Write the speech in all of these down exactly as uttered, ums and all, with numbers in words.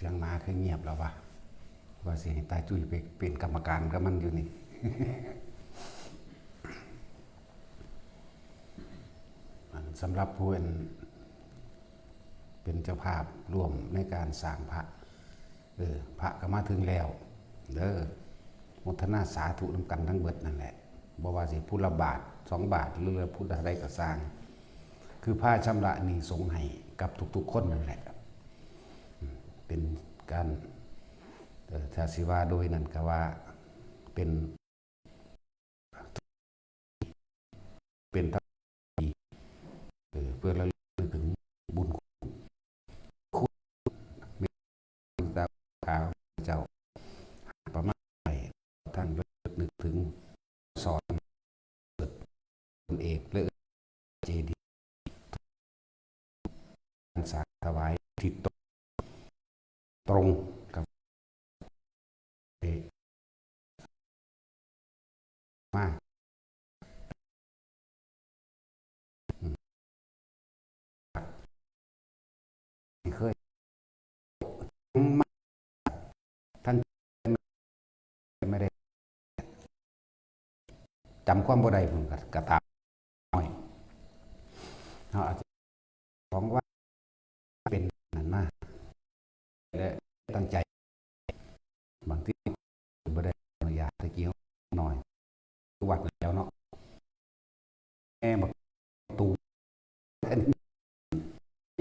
เสียงหมาคือเงียบแล้ววะ ว่าสิให้ตาจุ้ยไปเป็นกรรมการกับมันอยู่นี่ อันสำหรับผู้เป็น เป็นเจ้าภาพร่วมในการสร้างพระ เออ พระก็มาถึงแล้ว เด้อ โมทนาสาธุนำกันทั้งเบิดนั่นแหละ บ่ว่าสิผู้ละบาท สองบาท หรือผู้ใดก็สร้าง คือพาชำระหนี้สงฆ์ให้กับทุกๆคนนั่นแหละ อืม เป็นการ เอ่อ ถ้าสิว่าโดยนั้นก็ว่าเป็น เป็นทางที่ดี เออ เพื่อระลึกถึงบุญคุณ คุณเมตตาขาวเจ้า ประมาณไปทั้งระลึกนึกถึงสอนเกิดตนเองและเจดีย์การสร้างถวายที่ตรง ตรงกับ เอ๊ะ มา อืม ไม่เคย มา ท่านไม่ได้ จำความบ่ได้ ผมก็ ก็ตามหน่อย เราอาจจะของว่าเป็นนั่นมา และตั้งใจ บางทีบ่ได้อนุญาต ตะกี้หน่อย วัดแล้วเนาะ แม่บอกตู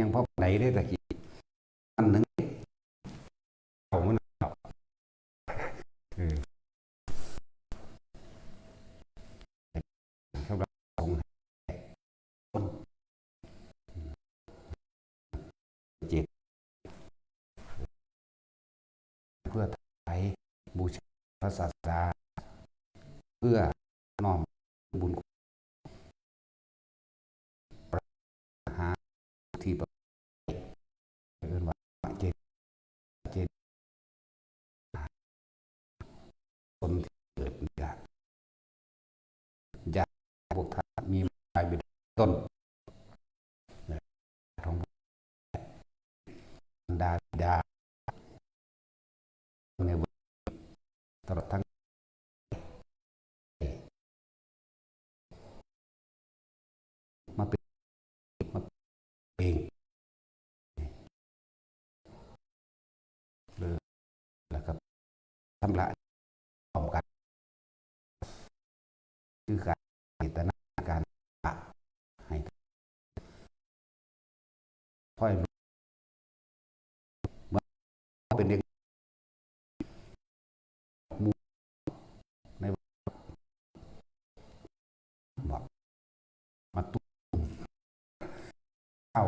ยังพอไหนได้ตะกี้ อันหนึ่ง เอามันเอา เออ สำหรับสงฆ์ เจ็ด เพื่อถวายบูชาพระศาสดา เพื่อน้อมบุญคุณพระมหาที่ประเอิ้นว่าเจดีย์ เจดีย์สมที่เกิดนี่ละ ญาติพวกท่านมีมารดาบิดาต้น ของบรรดาบิดาในบุญตลอดทั้ง มาเป็น มาเป็น เออ แล้วก็ชำระพร้อมกัน คือการเจตนา การละให้ ค่อยรู้ เมื่อเป็นเด็ก หมู่ใน บอก มาตุ้ม เอา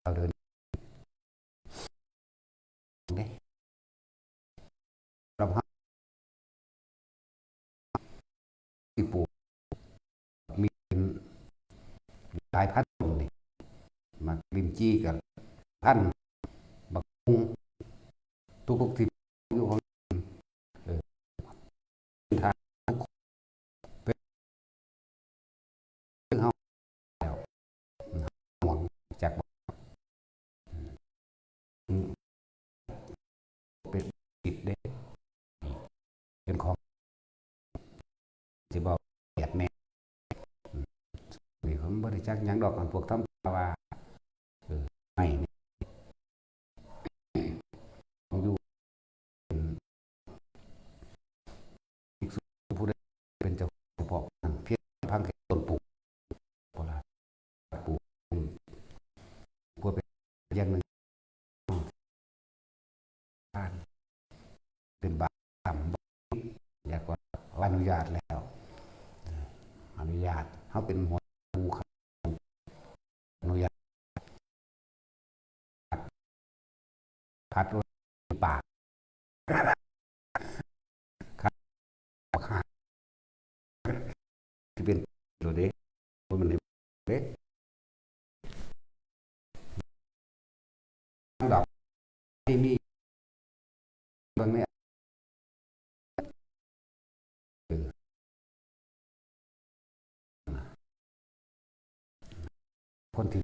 เราเดิน เด้ เราพัก ที่ปลูก มีเป็นหลายพันต้นนี่ หมากลิ้นจี่กับพันธุ์ บักฮุ่ง ทุกๆที่อยู่ของ เออ ทาง เรื่องเฮาแล้ว ห่วงจาก เป็นสิทธิ์เด้ เป็นของ สิบอกแปลกแน่ นี่ผมบ่ได้จักหยังดอก อันพวกทำว่า เออ ไม่นี่ ของอยู่ ภิกษุผู้ใดเป็นเจ้าของเฉพาะนั้น เพียงลำพังแค่ตนปลูก บ่ละ ปลูก เพื่อเป็นอย่างหนึ่ง ทาน เป็นบาปกรรม แล้วก็อนุญาตแล้ว อนุญาต เขาเป็นหัวหมู่เขา อนุญาต ผัดปาก ครับ ที่เป็นตัวเด็ก มันเด็ก ดอกที่มีเรื่องเนี้ย เออ คนที่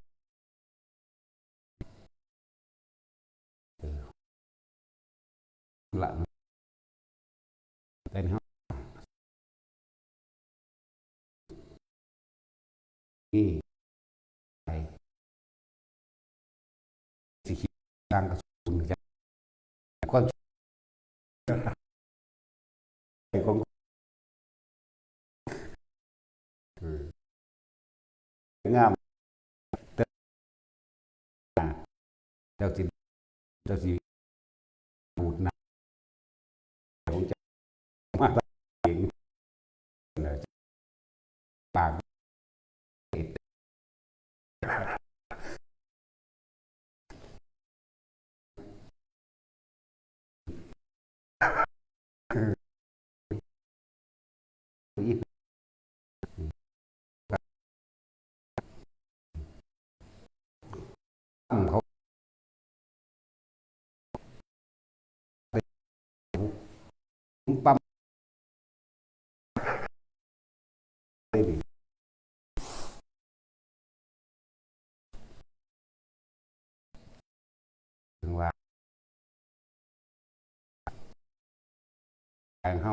นี่ไปสิคิดสร้างกระสุนกันความของ อืม งาม เจ้าสิ เจ้าสิ บูดหนัก ของเจ้า มาเอง ปาก เขาปั๊ม ถึงว่า แปลงเฮา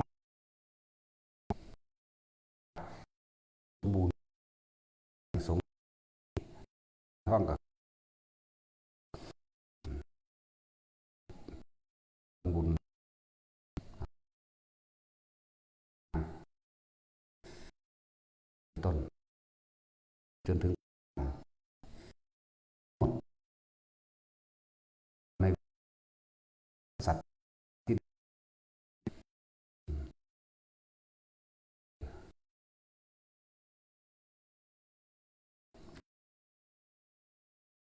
บูรณ์สงท้องกับบุญ ต้น จนถึง ในสัตว์ที่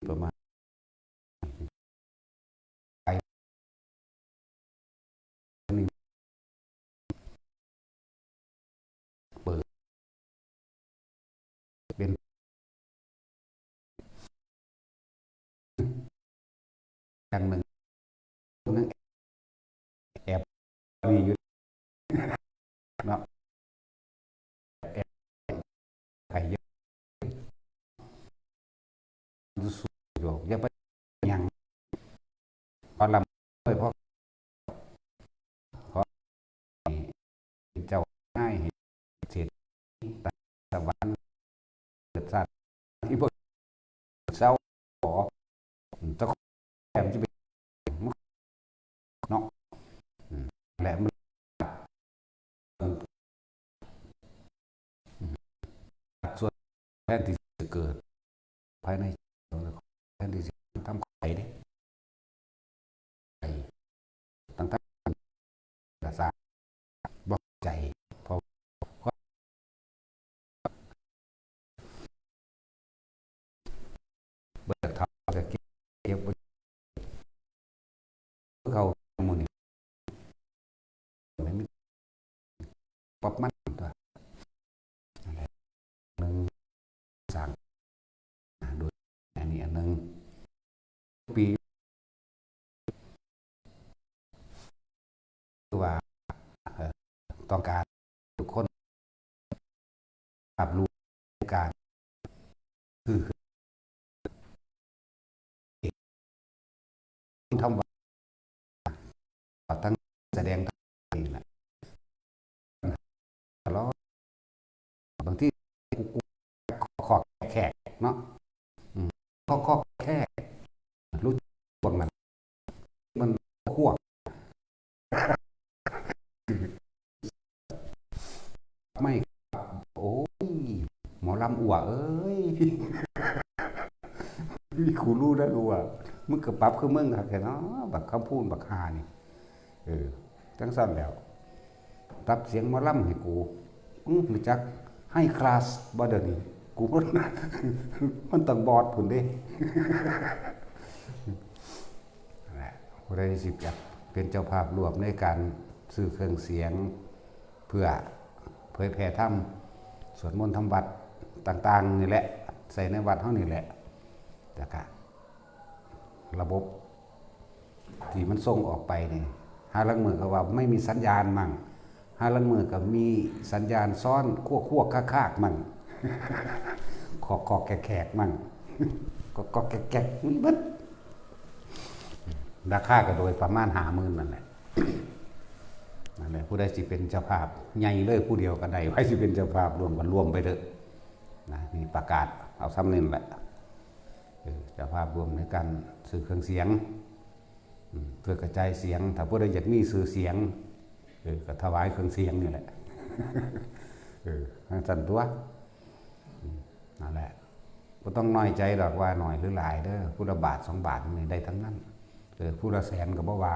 ประมาณ เปิด เป็น อย่างหนึ่ง คนนึงแอบ มีอยู่ เนาะ แอบ ใครเยอะ อย่าไป ยัง ขอลำด้วย เพราะ ขอให้เจ้า ให้เศรษฐี สวรรค์ เกิดชาติที่พวกเศร้า ขอ เจ้าของแต้มจะเป็น เนาะ อืม และมัน ส่วนแทนที่จะเกิด ภายใน แทนที่จะทำใครเด้ ตั้งแต่ภาษา บอกใจ เพราะ เบิกทองก็เก็บ เก็บไว้ เขาหมู่นี้ ไม่มี ปรับมันตัว นั่นแหละ หนึ่ง สร้าง อ่า ดู อันนี้อันหนึ่ง ปี คือว่า เอ่อ ต้องการทุกคน รับรู้การ คือ ทำวัด ทั้งแสดงธรรมนี่แหละ ตลอด บางที กู กู ขอแขกเนาะ อืม ขอ ขอแขก รู้พวกนั้น มันพวก ไม่ โอ้ย หมอลำอัวเอ้ย มีครูรู้ได้รู้ว่า มึงก็ปรับคือมึงคักแท้เนาะ บักคำพูนบักฮานี่ เออ จังซั่นแล้ว ตัดเสียงหมอลำให้กู อื้อ รู้จักไฮคลาสบ่เดี๋ยวนี้ กู มันต้องบอดพุ้นเด้ นั่นแหละ ผู้ใดสิอยากเป็นเจ้าภาพร่วมในการซื้อเครื่องเสียง เพื่อเผยแผ่ธรรม สวดมนต์ทำวัดต่างๆ นี่แหละ ใส่ในวัดเฮานี่แหละ แล้วก็ ระบบที่มันส่งออกไปนี่ หาลางมื้อก็ว่าไม่มีสัญญาณมั่ง หาลางมื้อก็มีสัญญาณซ้อน ควักๆ คากๆ มั่ง คอกๆ แคกๆ มั่ง ก็ๆ แกกๆ มีเบิด ราคาก็โดยประมาณห้าหมื่นนั่นแหละ นั่นแหละ ผู้ใดสิเป็นเจ้าภาพ ใหญ่เลยผู้เดียวก็ได้ ใครสิเป็นเจ้าภาพร่วมก็ร่วมไปเถอะ นะ นี่ประกาศ เอาซ้ำนี่แหละ เออ เจ้าภาพร่วมในการซื้อเครื่องเสียง อืม เพื่อกระจายเสียง ถ้าผู้ใดอยากมีชื่อเสียง เออ ก็ถวายเครื่องเสียงนี่แหละ เออ ทั้งสั่นตัว อืม นั่นแหละ บ่ต้องน้อยใจดอกว่าน้อยหรือหลายเด้อ ผู้ละบาทสองบาทนี่ได้ทั้งนั้น เออ ผู้ละแสนก็บ่ว่า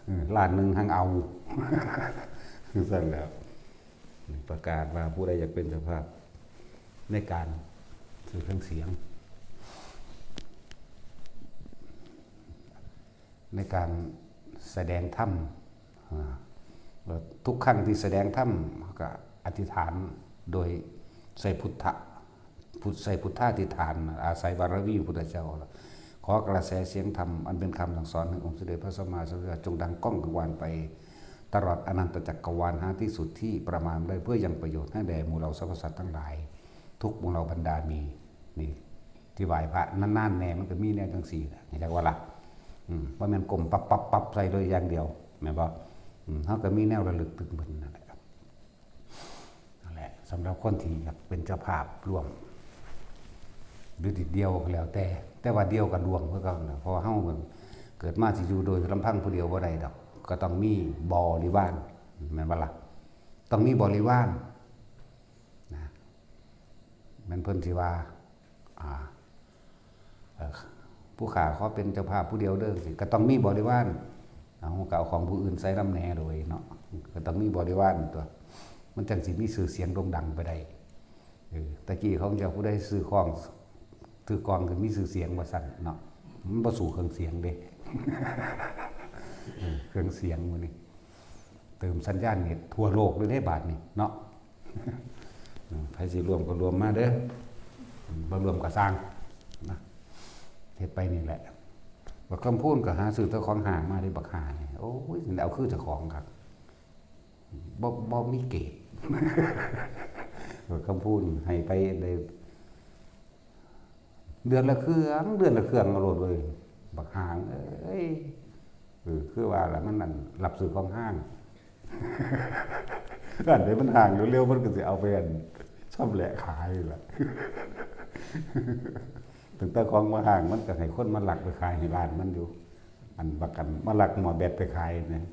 เออ ล้านหนึ่งหั้งเอา สั่นแหล้ว ประกาศว่าผู้ใดอยากเป็นเจ้าภาพ ในการซื้อเครื่องเสียง ในการแสดงธรรม อ่า แล้วทุกครั้งที่แสดงธรรม ก็อธิษฐานโดยใส่พุทธะ พุทธ ใส่พุทธาธิษฐาน อาศัยบารมีพุทธเจ้า ขอกระแสเสียงธรรม อันเป็นคำสั่งสอนแห่งองค์สมเด็จพระสัมมาสัมพุทธเจ้า จงดังก้องกังวานไป ตลอดอนันตจักรวาลหาที่สุดที่ประมาณได้ เพื่อยังประโยชน์ให้แด่หมู่เหล่าสรรพสัตว์ทั้งหลาย ทุกหมู่เหล่าบรรดามี นี่ ที่ไหว้พระนานๆแน่มันก็มีแนวจังซี่แหละ เห็นจักว่าล่ะ อืม บ่แม่นก้มปับปับปับใส่เลยอย่างเดียว แม่นบ่ อืม เฮาก็มีแนวระลึกถึงเพิ่นนั่นแหละ นั่นแหละ สำหรับคนที่อยากเป็นเจ้าภาพร่วม หรือสิเดี่ยวก็แล้วแต่ แต่ว่าเดี่ยวก็ร่วมคือเก่านะ เพราะว่าเฮาเกิดมาสิอยู่โดยลำพังผู้เดียวบ่ได้ดอก ก็ต้องมีบริวาร แม่นบ่ล่ะ ต้องมีบริวาร นะ แม่นเพิ่นสิว่า อ่า เอ่อ ผู้ข้าขอเป็นเจ้าภาพผู้เดียวเด้อ สิ ก็ต้องมีบริวาร เอา ก็เอาของผู้อื่นใส่นำแหน่โดยเนาะ ก็ต้องมีบริวารตัว มันจั่งสิมีชื่อเสียงโด่งดังไปได้ เออ ตะกี้ของเจ้าผู้ใดซื้อของ ซื้อกองก็มีชื่อเสียงว่าซั่นเนาะ มันบ่สู้เครื่องเสียงเด้ เออ เครื่องเสียงมื้อนี้ เติมสัญญาณเน็ตทั่วโลกเลยเด้บาดนี้เนาะ อืม ไผสิร่วมก็ร่วมมาเด้อ อืม บ่ร่วมก็ซ่างนะ เฮ็ดไปนี่แหละ บักคำพูนก็หาซื้อแต่ของห้างมาเด้ บักห่านี่ โอ้ย เอาคือเจ้าของคัก บ่ บ่มีเกรด บักคำพูนให้ไปได้ เดือนละเครื่อง เดือนละเครื่องเอาโลดเว้ย บักห่างเอ้ย เออ คือว่าล่ะ มันนั่น รับซื้อของห้าง อันใดมันห่างเร็วๆ มันก็สิเอาไปอันชำแหละขายล่ะ ตั้งแต่ของมาห่าง มันก็ให้คนมาลักไปขายให้ร้านมันอยู่ อันบักกันมาลักหม้อแบตไปขายนะ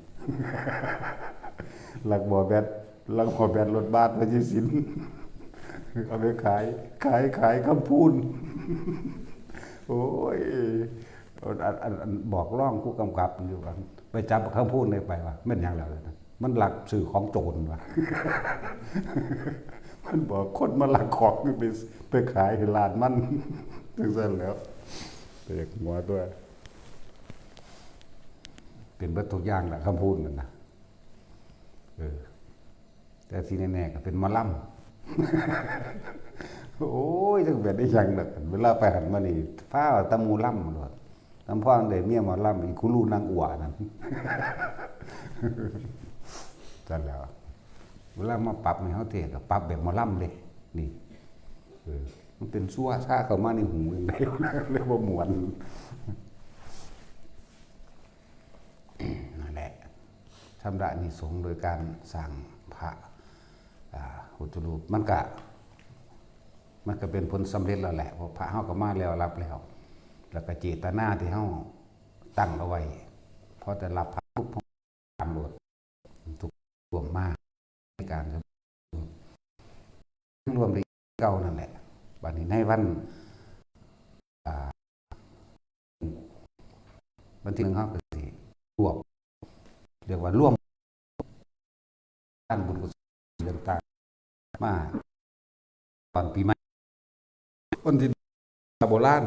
ลักหม้อแบต ลักหม้อแบตรถบัสพระเยซิน เอาไปขาย ขาย ขายคำพูน โอ้ย อัน อัน อัน อันบอกร้องผู้กำกับอยู่ว่า ไปจับคำพูนได้ไปว่า แม่นหยังแล้วนะ มันลักซื้อของโจรว่ะ มันบอกคนมาลักของไป ไปขายให้ร้านมัน จังซั่นแหล้ว แปลกหัวตัว เป็นเบิดทุกอย่างแหละคำพูนนั่นนะ เออ แต่ที่แน่ๆก็เป็นหมอลำ โอ้ย จักเป็นได้หยังดอก เวลาไปหันมานี่ ฟ้าวตะหมู่ลำโลด ลำพังได้เมียหมอลำ อีคุรูนางอัวนั่น ซั่นแหล้ว เวลามาปรับให้เฮาเทศน์ก็ปรับแบบหมอลำเด้ นี่ เออ มันเป็นซั่วซ่าเข้ามาในหูจั่งใด เลยบ่ม่วน นั่นแหละ ชำระอานิสงส์โดยการสร้างพระ อ่า พุทธรูป มันก็ มันก็เป็นผลสำเร็จแล้วแหละ เพราะพระเฮาก็มาแล้ว รับแล้ว แล้วก็เจตนาที่เฮาตั้งเอาไว้ พอแต่รับพระปุ๊บ ตามโลด ทุกรวมมาในการรวมได้เก่านั่นแหละ บัดนี้ในวัน อ่า วันที่หนึ่งเฮาก็สิรวบ เรียกว่ารวม ด้านบุญกุศลต่างๆ มาตอนปีใหม่ คนที่โบราณ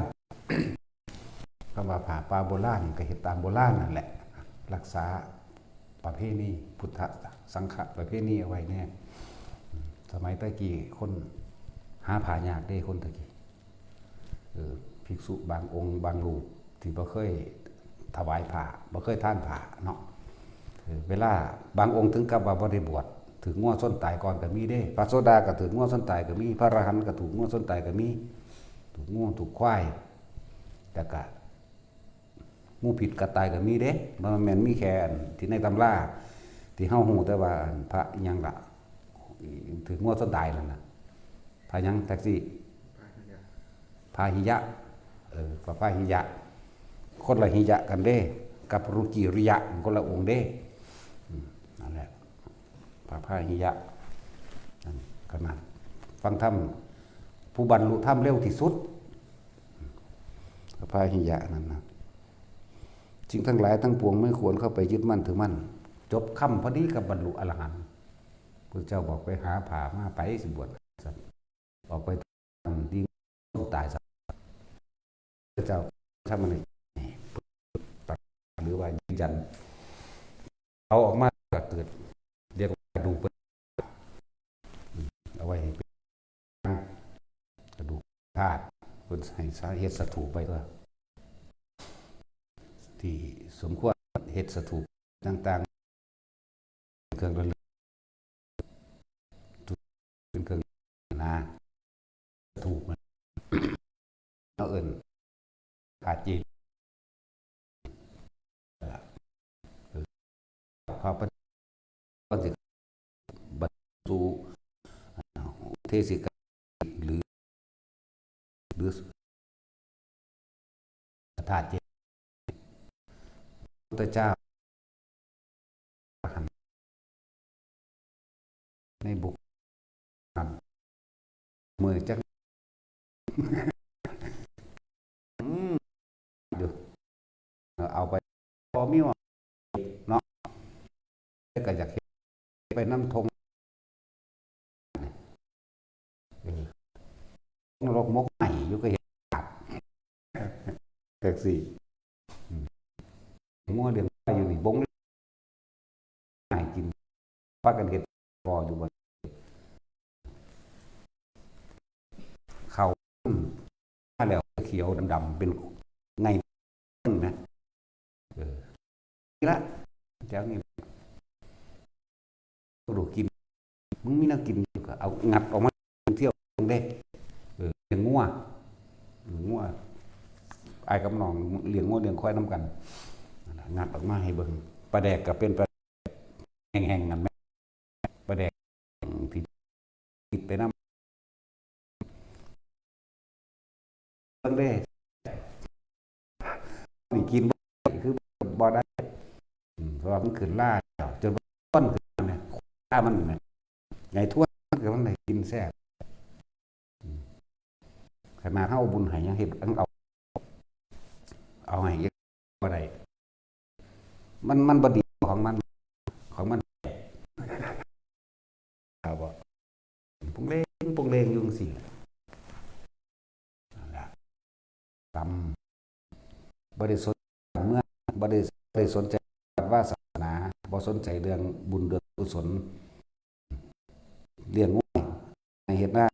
คำว่าผ้าป่าโบราณก็เฮ็ดตามโบราณนั่นแหละ รักษาประเพณีพุทธสังฆประเพณีเอาไว้แน่ สมัยตะกี้คนหาผ้ายากเด้ คนตะกี้ เออ ภิกษุบางองค์บางรูปที่บ่เคยถวายผ้า บ่เคยทานผ้าเนาะ เออ เวลาบางองค์ถึงกับว่าบ่ได้บวช ถืกงัวชนตายก่อนก็มีเด้ พระโสดาก็ถืกงัวชนตายก็มี พระอรหันต์ก็ถืกงัวชนตายก็มี ถืกงัวถืกควาย แล้วก็งูพิษกัดตายก็มีเด้ บ่แม่นมีแค่อันที่ในตำรา ที่เฮาฮู้แต่ว่าอันพระอิหยังล่ะ ถืกงัวชนตายนั่นน่ะ พ อะหยังแท็กซี่ พาหิยะ พาหิยะ เออ พระพาหิยะ คนละหิยะกันเด้ กับพระรุจิริยะ คนละองค์เด้ อืม นั่นแหละ พระพาหิยะ นั่นขนาด ฟังธรรม ผู้บรรลุธรรมเร็วที่สุด พระพาหิยะนั่นนะ สิ่งทั้งหลายทั้งปวงไม่ควรเข้าไปยึดมั่นถือมั่น จบค่ำพอดีกับบรรลุอรหันต์ พระเจ้าบอกไปหาผ้ามาไปสิบวช ออกไปทำดีตายซะ พระเจ้าทำอะไร หรือว่ายืนยัน เอาออกมาก็เกิด เรียกว่ากระดูกเพิ่น เอาไว้ให้เป็นกระดูกธาตุ เพิ่นให้สาเฮ็ดสถูปไว้ตัว ที่สมควรเฮ็ดสถูปต่างๆ เป็นเครื่องระลึก เป็นเครื่องนา ถูกมัน เอาเอิ้น พระเจดีย์ เออ พระปฏิบัติ บรรจุ เทสิกา หรือ หรือ พระธาตุเจดีย์ พุทธเจ้า ในบุคคล มือจัก อืม อยู่ เออ เอาไป พอมีว่า เนาะ ก็อยากเฮ็ดไปนำทง เออ นรกมกไหม้อยู่ก็เห็น แท็กซี่ อืม งัวเลี้ยงควายอยู่นี่ บง ให้กิน พากันเฮ็ด พออยู่บ่ เข้ามาแล้ว เขียวดำๆ เป็นไงนะ เออ นี่ละ แถวนี้ ก็ดูกิน มึงมีแนวกินก็เอางัดออกมาเที่ยวเด้ เออ เลี้ยงงัว เลี้ยงงัว อ้ายกับน้องเลี้ยงงัวเลี้ยงควายนำกัน นั่นล่ะ งัดออกมาให้เบิ่ง ปลาแดกก็เป็นปลาแดกแห้งๆ นั่นแหม ปลาแดกที่ติดไปนำ เบิ่งเด้ นี่กินบ่ได้ คือบ่ได้ อืม เพราะว่ามันขึ้นราแล้ว จนมันขึ้นมาเนี่ย รามันเนี่ย ไงทั่ว มันก็มันได้กินแซ่บ อืม ขนาดเฮาเอาบุญให้ยังเฮ็ด ยังเอา เอาให้บ่ได้ มัน มันบ่ดีของมัน ของมัน ครับบ่ ปงเลง ปงเลงอยู่จังซี่ นั่นล่ะ ตำ บ่ได้สนเมือง บ่ได้ บ่ได้สนใจวาสนา บ่สนใจเรื่องบุญเรื่องกุศล เลี้ยงงัว ให้เฮ็ดนา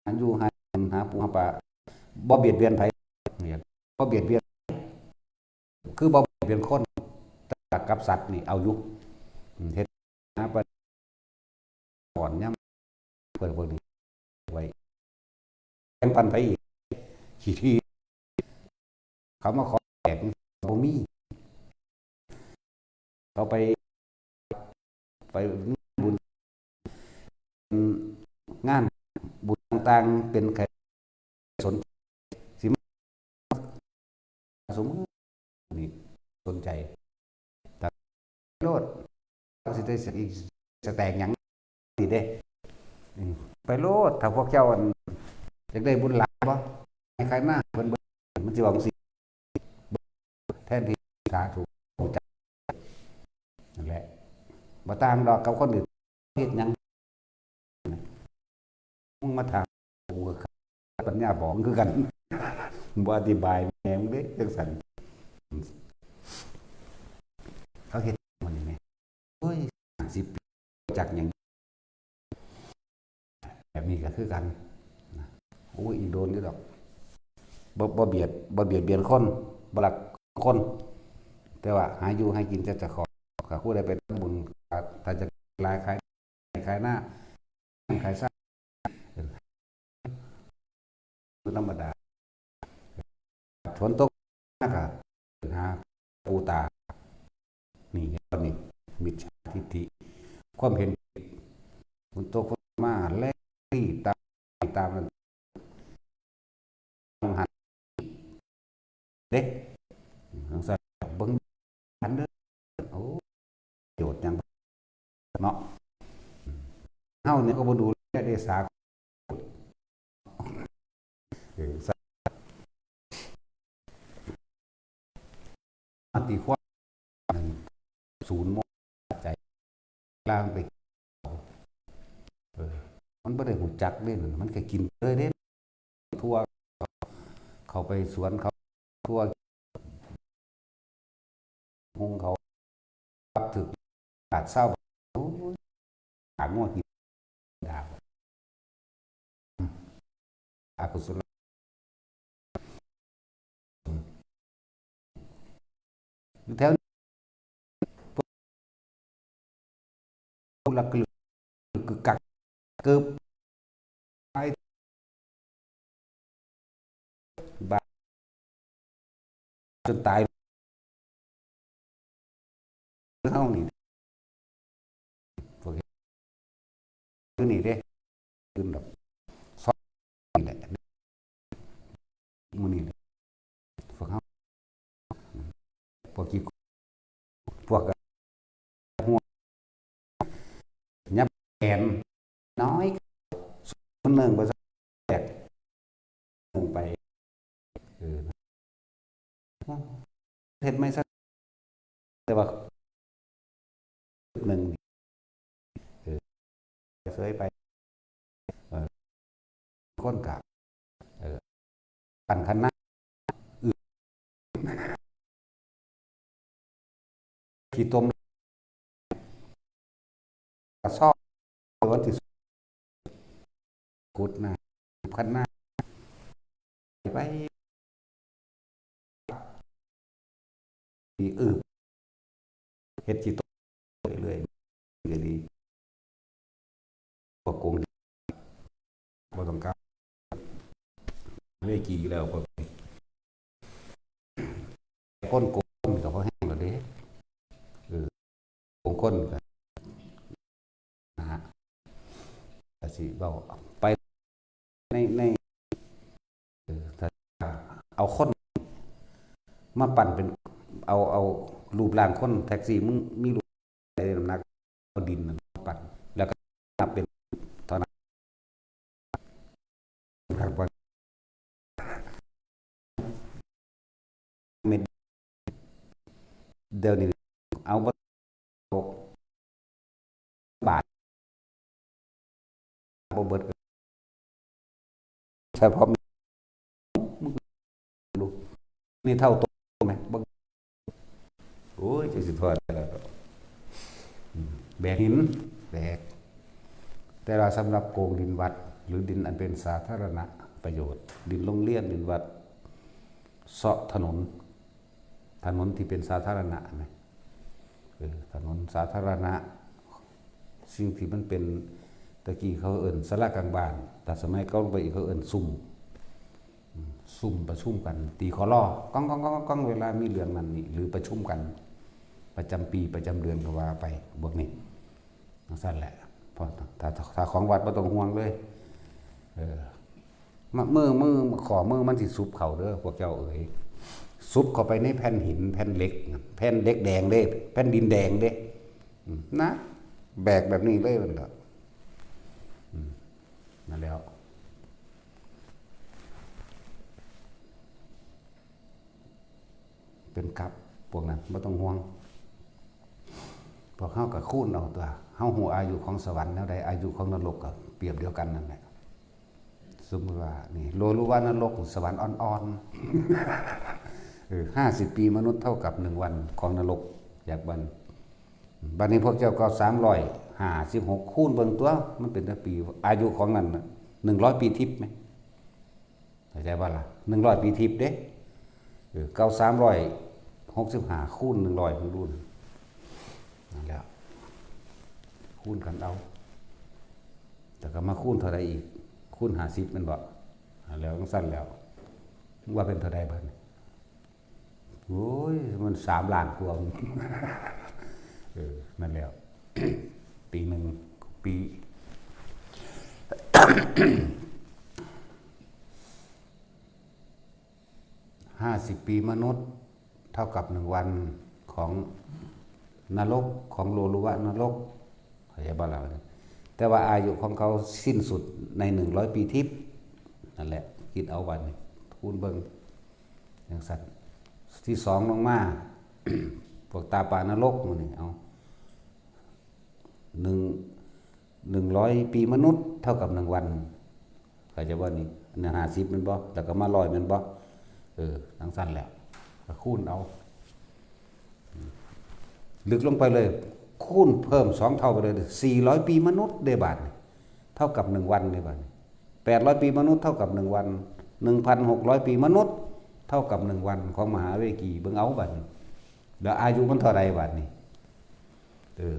หาอยู่หากิน หาปูหาปลา บ่เบียดเบียนไผ เนี่ย บ่เบียดเบียน คือบ่เบียดเบียนคน แต่กับสัตว์นี่เอาอยู่ อืม เฮ็ดนาปลา ก่อนย่ำเพิ่นพวกนี้ไว้ แบ่งปันไปอีก ขี้ที เขามาขอแจกบ่มี เขาไป ไปบุญ งานบุญต่างๆ เป็นแขกสน สิมาสมมุตินี่สนใจ แต่โลด สิได้สะอีกสแตกหยัง สิเด้ อืม ไปโลด ถ้าพวกเจ้าอัน อยากได้บุญหลายบ่ ให้ขายหน้าเพิ่นเบิ่ง มันสิว่าจังซี่ แทนที่สาธุ นั่นแหละ บ่ต่างดอกกับคนอื่น เฮ็ดหยัง มึงมาถามกูก็ปัญญาบองคือกัน บ่อธิบายแม่มึงเด้จังซั่น เขาเฮ็ดมันนี่แม่ เฮ้ย สิบปี จักหยัง แบบนี้ก็คือกันนะ โอ้ย อีกโดนอยู่ดอก บ่ บ่เบียด บ่เบียดเบียนคน บ่ลักคน แต่ว่าหาอยู่ให้กินแต่เจ้าของ ถ้าผู้ใดไปทำบุญ ถ้าจะหลายขาย ขายหน้า ขายซ่า คือธรรมดา ฝนตกมากะหาปูตา นี่ตอนนี้ มิจฉาทิฏฐิ ความเห็นผิด ฝนตกมาแล้ว ที่ตามตามนั้น เด้ จั่งซั้น เบิ่ง อันเด้อ โอ้ ประโยชน์หยัง เนาะ เฮานี่ก็บ่ดูแลเด้ สา เออ สา มาตีความ ศูนย์โมง ใจ ลางไป เออ มันบ่ได้ฮู้จักเด้ มันก็กินเลยเด้ ทั่ว เข้าไปสวนเขา ทั่ว หุงเขา ปักถึก บาทเศร้า โอ้ย หางัวกิน ดาบ อกุศล อยู่แถว ผู้ละกลึก กึกกัก กึบ ไป บาด จนตาย เฮานี่ พวกนี้ คือนี่เด้ คือแบบ ซอกนี่แหละ มื้อนี้แหละ พวกเฮา พวกขี้ พวกหัว ยับแขน น้อย คนหนึ่งบ่แตก ลงไป เออ เฮ็ดไม่ซะ แต่ว่า หนึ่ง เออ เสยไป เออ คนกะ เออ ปั่นคันนา ขี้ตม กระสอบ วันที่สุด ขุดนา คันนา ไป ที่อึบ เฮ็ดขี้ตม เรื่อยๆ ก็ดี พวกโกง บ่ต้องการ ไม่กี่แล้ว พวกนี้ คนโกงก็พอแห้งแล้วเด้ เออ โกงคนก็ นะฮะ แต่สิเว้าไป ใน ใน เออ ถ้าเอาคน มาปั่นเป็น เอา เอารูปร่างคน แท็กซี่ มึงมีรูป ใส่น้ำหนัก เอาดินนั่นปั่น แล้วก็นับเป็นเท่านั้น ครับ ว่า เม็ด เดี๋ยวนี้ เอาบ่ บาท บ่เบิด เฉพาะ ลูก นี่เท่าตัวไหม บ่ โอ้ย จะสิทอดแล้ว อืม แบกหิน แบก แต่ว่าสำหรับโกงดินวัด หรือดินอันเป็นสาธารณประโยชน์ ดินโรงเรียน ดินวัด เซาะถนน ถนนที่เป็นสาธารณะไหม เออ ถนนสาธารณะ สิ่งที่มันเป็น ตะกี้เขาเอิ้นศาลากลางบ้าน แต่สมัยเก่าไปอีกเขาเอิ้นซุม อืม ซุมประชุมกัน ตีขอลอ ก้องก้องก้องก้อง เวลามีเรื่องนั้นนี่ หรือประชุมกัน ประจำปี ประจำเดือนก็ว่าไป พวกนี้ จั่งซั้นแหละ เพราะถ้า ถ้า ถ้าของวัดบ่ต้องห่วงเลย เออ มะ มือ มือ ข้อมือมันสิสุบเข้าเด้อ พวกเจ้าเอ๋ย สุบเข้าไปในแผ่นหิน แผ่นเหล็ก แผ่นเหล็กแดงเด้ แผ่นดินแดงเด้ อืม นะ แบกแบบนี้เลยมันก็ อืม นั่นแล้ว เป็นกับพวกนั้น บ่ต้องห่วง พวกเฮาก็คูณเอาตั๊ว เฮาฮู้อายุของสวรรค์แนวใด อายุของนรกก็เปรียบเดียวกันนั่นแหละ สมมุติว่า นี่ โลลุวานรก สวรรค์อ่อนๆ เออ ห้าสิบปีมนุษย์เท่ากับหนึ่งวันของนรก อยากบัน บัดนี้พวกเจ้าก็ สามร้อยห้าสิบหก คูณเบิ่งตั๊ว มันเป็นจักปี อายุของนั่นน่ะ หนึ่งร้อยปีทิพย์ไหม เข้าใจบ่ล่ะ หนึ่งร้อยปีทิพย์เด้ เออ เก่า สามร้อยหกสิบห้า คูณ หนึ่งร้อย มึงดูนะ นั่นแหละ คูณกันเอา แต่ก็มาคูณเท่าใดอีก คูณ ห้าสิบ แม่นบ่ อ่า แล้วจั่งซั้นแล้ว มึงว่าเป็นเท่าใดบัดนี้ โอ้ย มัน สามล้านกว่า เออ นั่นแหละ ปีหนึ่ง ปี ห้าสิบปีมนุษย์เท่ากับหนึ่งวันของนรก ของโลลุวะนรก เข้าใจบ่ล่ะ แต่ว่าอายุของเขาสิ้นสุดในหนึ่งร้อยปีทิพย์ นั่นแหละ คิดเอาวันนี้ คูณเบิ่งจั่งซั่น ที่สองลงมา พวกตาปลานรกหมู่นี่ เอา หนึ่ง หนึ่งร้อยปีมนุษย์เท่ากับหนึ่งวัน เข้าใจบ่นี่ อันนั้นห้าสิบแม่นบ่ แล้วก็มาร้อยแม่นบ่ เออ จั่งซั่นแหละ ก็คูณเอา ลึกลงไปเลย คูณเพิ่มสองเท่าไปเลย สี่ร้อยปีมนุษย์เด้บาดนี่ เท่ากับหนึ่งวันเด้บาดนี่ แปดร้อยปีมนุษย์เท่ากับหนึ่งวัน หนึ่งพันหกร้อยปีมนุษย์เท่ากับหนึ่งวันของมหาเวกี เบิ่งเอาบาดนี่ แล้วอายุมันเท่าใดบาดนี่ เออ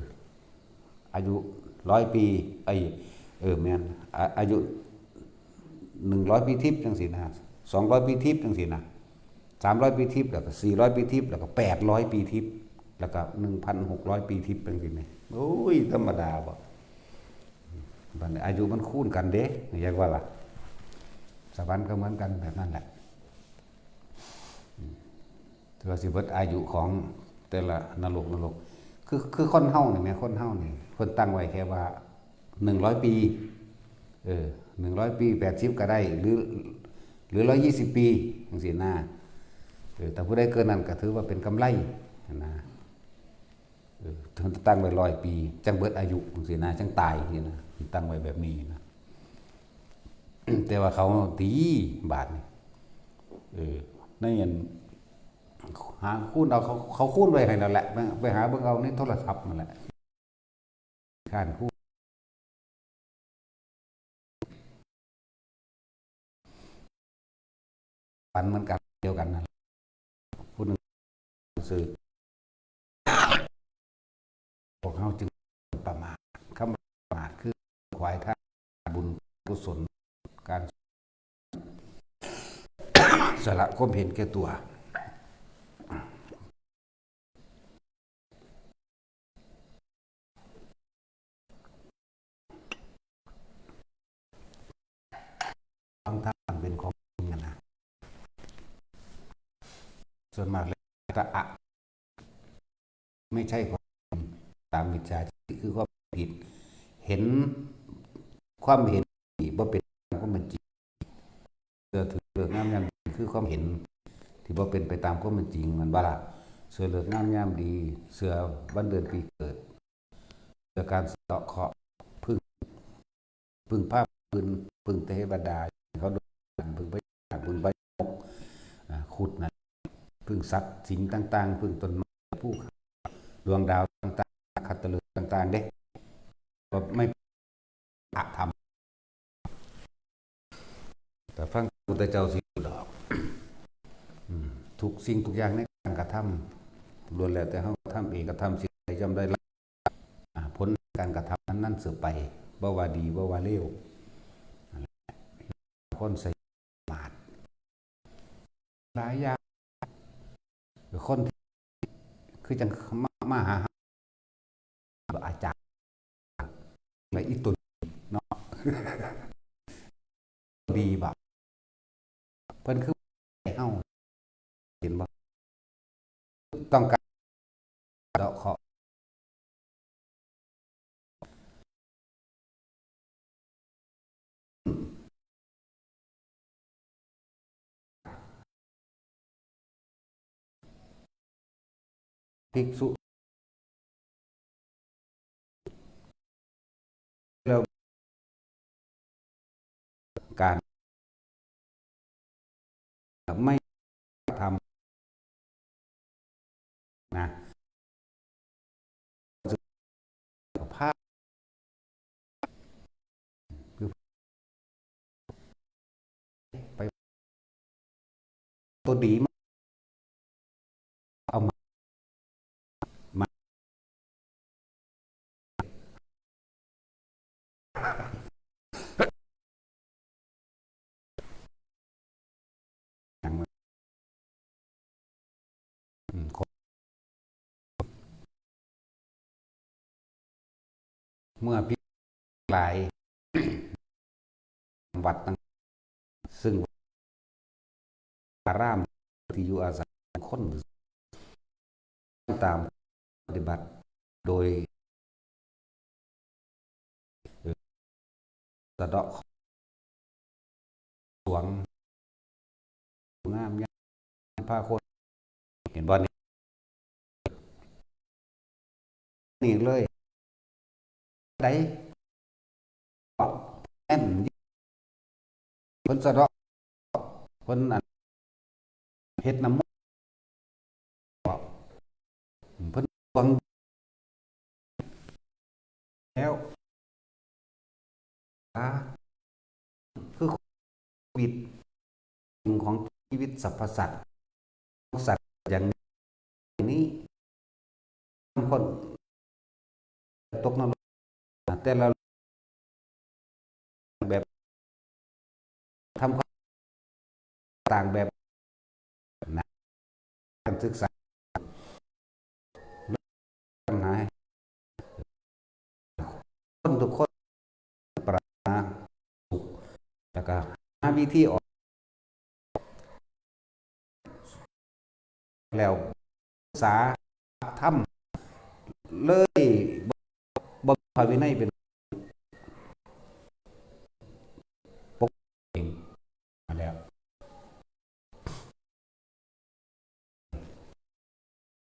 อายุร้อยปี ไอ้ เออ แม่น อ่ะ อายุหนึ่งร้อยปีทิพย์จั่งซี้นะ สองร้อยปีทิพย์จั่งซี้นะ สามร้อยปีทิพย์ แล้วก็สี่ร้อยปีทิพย์ แล้วก็แปดร้อยปีทิพย์ แล้วก็หนึ่งพันหกร้อยปีทิพย์จั่งซี้นะ โอ้ย ธรรมดาบ่ บัดนี้อายุมันคูณกันเด้ อยากว่าล่ะ สวรรค์ก็เหมือนกันแบบนั้นแหละ ถือว่าสิเบิดอายุของแต่ละนรก นรก คือ คือคนเฮานี่แหม คนเฮานี่ เพิ่นตั้งไว้แค่ว่าหนึ่งร้อยปี เออ หนึ่งร้อยปี แปดสิบก็ได้ หรือ หรือ ร้อยยี่สิบปี จั่งซี้นะ เออ แต่ผู้ใดเกินนั้นก็ถือว่าเป็นกำไรนะ เออ ตั้งไว้ร้อยปี จั่งเบิดอายุจั่งซี้นะ จั่งตายจั่งซี้นะ ตั้งไว้แบบนี้นะ แต่ว่าเขาตีบาดนี่ เออ ในอัน หาคูณเอา เขา เขาคูณไว้ให้แล้วแหละ ไป ไปหาเบิ่งเอาในโทรศัพท์นั่นแหละ ค้านคูณ ฝันเหมือนกัน เดียวกันนั่นแหละ ผู้หนึ่งซื่อ พวกเขาจึงประมาท คำว่าประมาทคือขวายทางบุญกุศล การสละความเห็นแก่ตัว บางท่านเป็นของจริงอะนะ ส่วนมากแล้วจะอะ ไม่ใช่ความจริง ตามมิจฉาทิฏฐิคือความผิด เห็น ความเห็นที่บ่เป็นความเป็นจริง เชื่อถือเลิกงามยามดีคือความเห็นที่บ่เป็นไปตามความเป็นจริง แม่นบ่ล่ะ เชื่อเลิกงามยามดี เชื่อวันเดือนปีเกิด เชื่อการสะเดาะเคราะห์ พึ่ง พึ่งพาพึ่ง พึ่งเทวดา เขาดูพึ่งพญานาค พึ่งพญาครุฑ อ่า ครุฑนั่น พึ่งสัตว์สิงต่างๆ พึ่งต้นไม้ ภูเขา ดวงดาวต่างๆ นกขัตฤกษ์ต่างๆ เด้ ก็ไม่ พระธรรม แต่ฟังพุทธเจ้าสิดอก อืม ทุกสิ่งทุกอย่างในการกระทำ ล้วนแล้วแต่เฮากระทำเอง กระทำสิ่งใดย่อมได้รับ อ่า ผลการกระทำนั้นๆ สืบไป บ่ว่าดี บ่ว่าเลว คนใส่บาตร หลายอย่าง คนที่คือจังมา มาหา อาจารย์ และอีตุนเนาะ ดีบ่ เพิ่นคือให้เฮา เห็นบ่ ต้องการเดาะเคราะห์ ภิกษุ แล้วการไม่ทำนะ ภาพ คือไปตัวดีมา เอามา มา อืม เมื่อพิจารณาหลาย วัดต่าง ซึ่งอารามที่อยู่อาศัยของคน ตามปฏิบัติโดย เอ่อ สะเดาะ สวง งามยามพาคน เห็นบ่นี่ นี่เลย ใด แม่น เพิ่นสะเดาะ เพิ่นอัน เฮ็ดน้ำมนต์ เพิ่นหวัง แล้ว อ่า คือชีวิตของชีวิตสรรพสัตว์ สัตว์อย่างนี้ บางคนตกนรก แต่ละแบบ ทำความต่างแบบ นะ การศึกษา ปัญหา คนทุกคนปรารถนาสุข แล้วก็หาวิธีออก แล้ว สาธรรม เลย บ่ บ่มีพระวินัยเป็น ปกเองมาแล้ว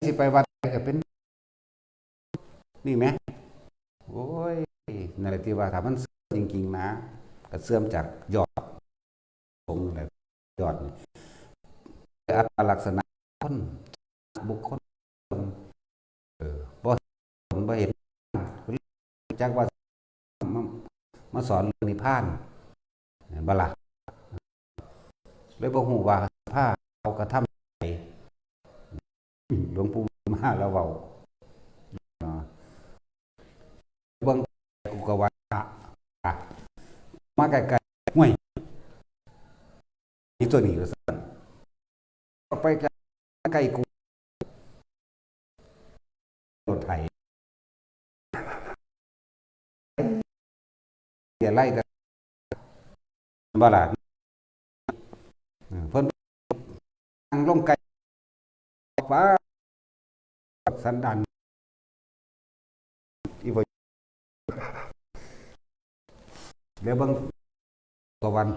สิไปวัดใดก็เป็น นี่แหม โอ้ย นั่นแหละที่ว่าถ้ามันเสื่อมจริงๆนะ ก็เสื่อมจากยอด องค์นั่นแหละ ยอดนี่ อัตลักษณะคน บุคคล เออ บ่ บ่เห็น จักว่า มา มาสอนเรื่องนิพพาน เห็นบ่ล่ะ เลยบ่ฮู้ว่าพาเอากระทำใด หลวงปู่มาแล้วเว้า เนาะ เบิ่ง กูก็ว่า อ่ะ อ่ะ มาใกล้ๆ ห้วย อีตัวนี้ว่าซั่น ก็ไปใกล้ ใกล้กู รถไถ เสียไล่แต่ บ่ล่ะ เออ เพิ่นนั่งลงไกล ฟ้า สันดาน อีบ่ แล้วเบิ่ง ตะวัน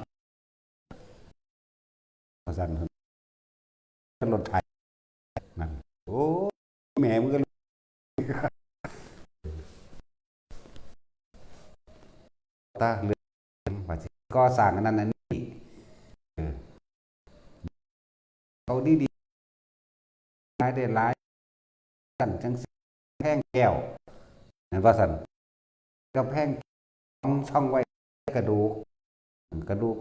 ว่าซั่น รถไถ นั่น โอ้ แม่มึงก็ ตาเรื่องว่าสิก่อสร้างอันนั้นอันนี้ เออ เอาดีๆ หลายได้หลาย กันจังสิ แพงแก้ว นั่นว่าซั่น กำแพง ช่อง ช่องไว้กระดูก กระดูก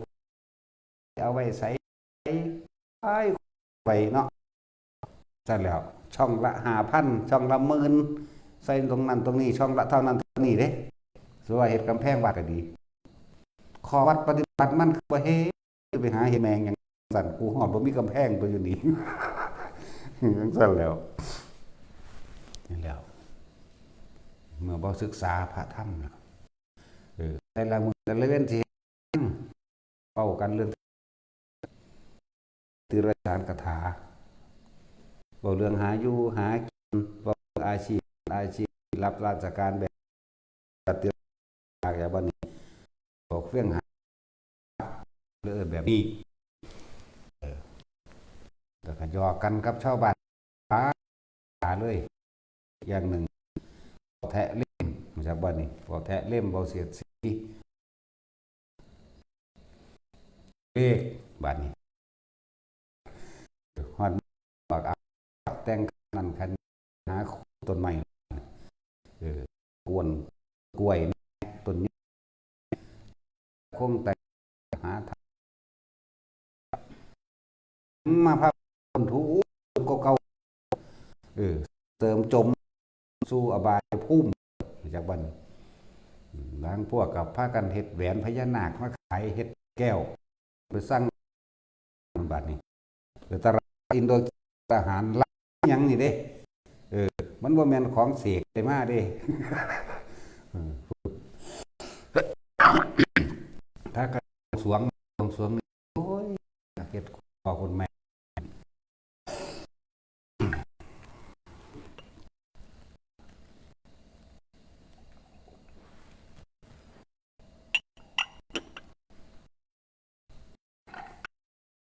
เอาไว้ใส่ ไอ้ ไปเนาะ ซั่นแล้ว ช่องละห้าพัน ช่องละหมื่น ใส่ตรงนั้นตรงนี้ ช่องละเท่านั้นเท่านี้เด้ สมมุติว่าเฮ็ดกำแพงวัดก็ดี ข้อวัดปฏิบัติมันคือบ่เฮ็ด ไปหาเฮ็ดแม่งหยัง ซั่น กูฮอดบ่มีกำแพงตัวอยู่นี่ จังซั่นแล้ว นี่แล้ว เมื่อบ่ศึกษาพระธรรมแล้ว เออ แต่ละมื้อแต่ละเว็นสิเฮ็ดหยัง เว้ากันเรื่อง ติรฉานคาถา เว้าเรื่องหาอยู่หากิน เว้าเรื่องอาชีพ อาชีพ รับราชการแบบ ติรฉานคาถา แบบนี้ บอกเรื่องหา เรื่องแบบนี้ เออ แล้วก็หยอกกันกับชาวบ้าน หาเลย อย่างหนึ่ง แทะเล่ม รู้จักบ่นี่ พวกแทะเล่ม เว้าเสียดสี เลข บาดนี้ ฮอดบอกเอา แต่งคันนั้นคันนี้ หาต้นไม้ เออ กวนกล้วย ต้นนี้ คงแต่หาทาง มาพักคนถูกก็เก่า เออ เติมจมสู่อบายภูมิ จากบัดนี้ บางพวกก็พากันเฮ็ดแหวนพญานาคมาขาย เฮ็ดแก้ว ไปสั่ง บาดนี้ ไปตลาดอินโดจีน อาหารร้านหยังนี่เด้ เออ มันบ่แม่นของเสกได้มาเด้ เออ ถ้าก็ สรวง บวงสรวงนี่ โอ้ย อยากเฮ็ดพ่อคุณแม่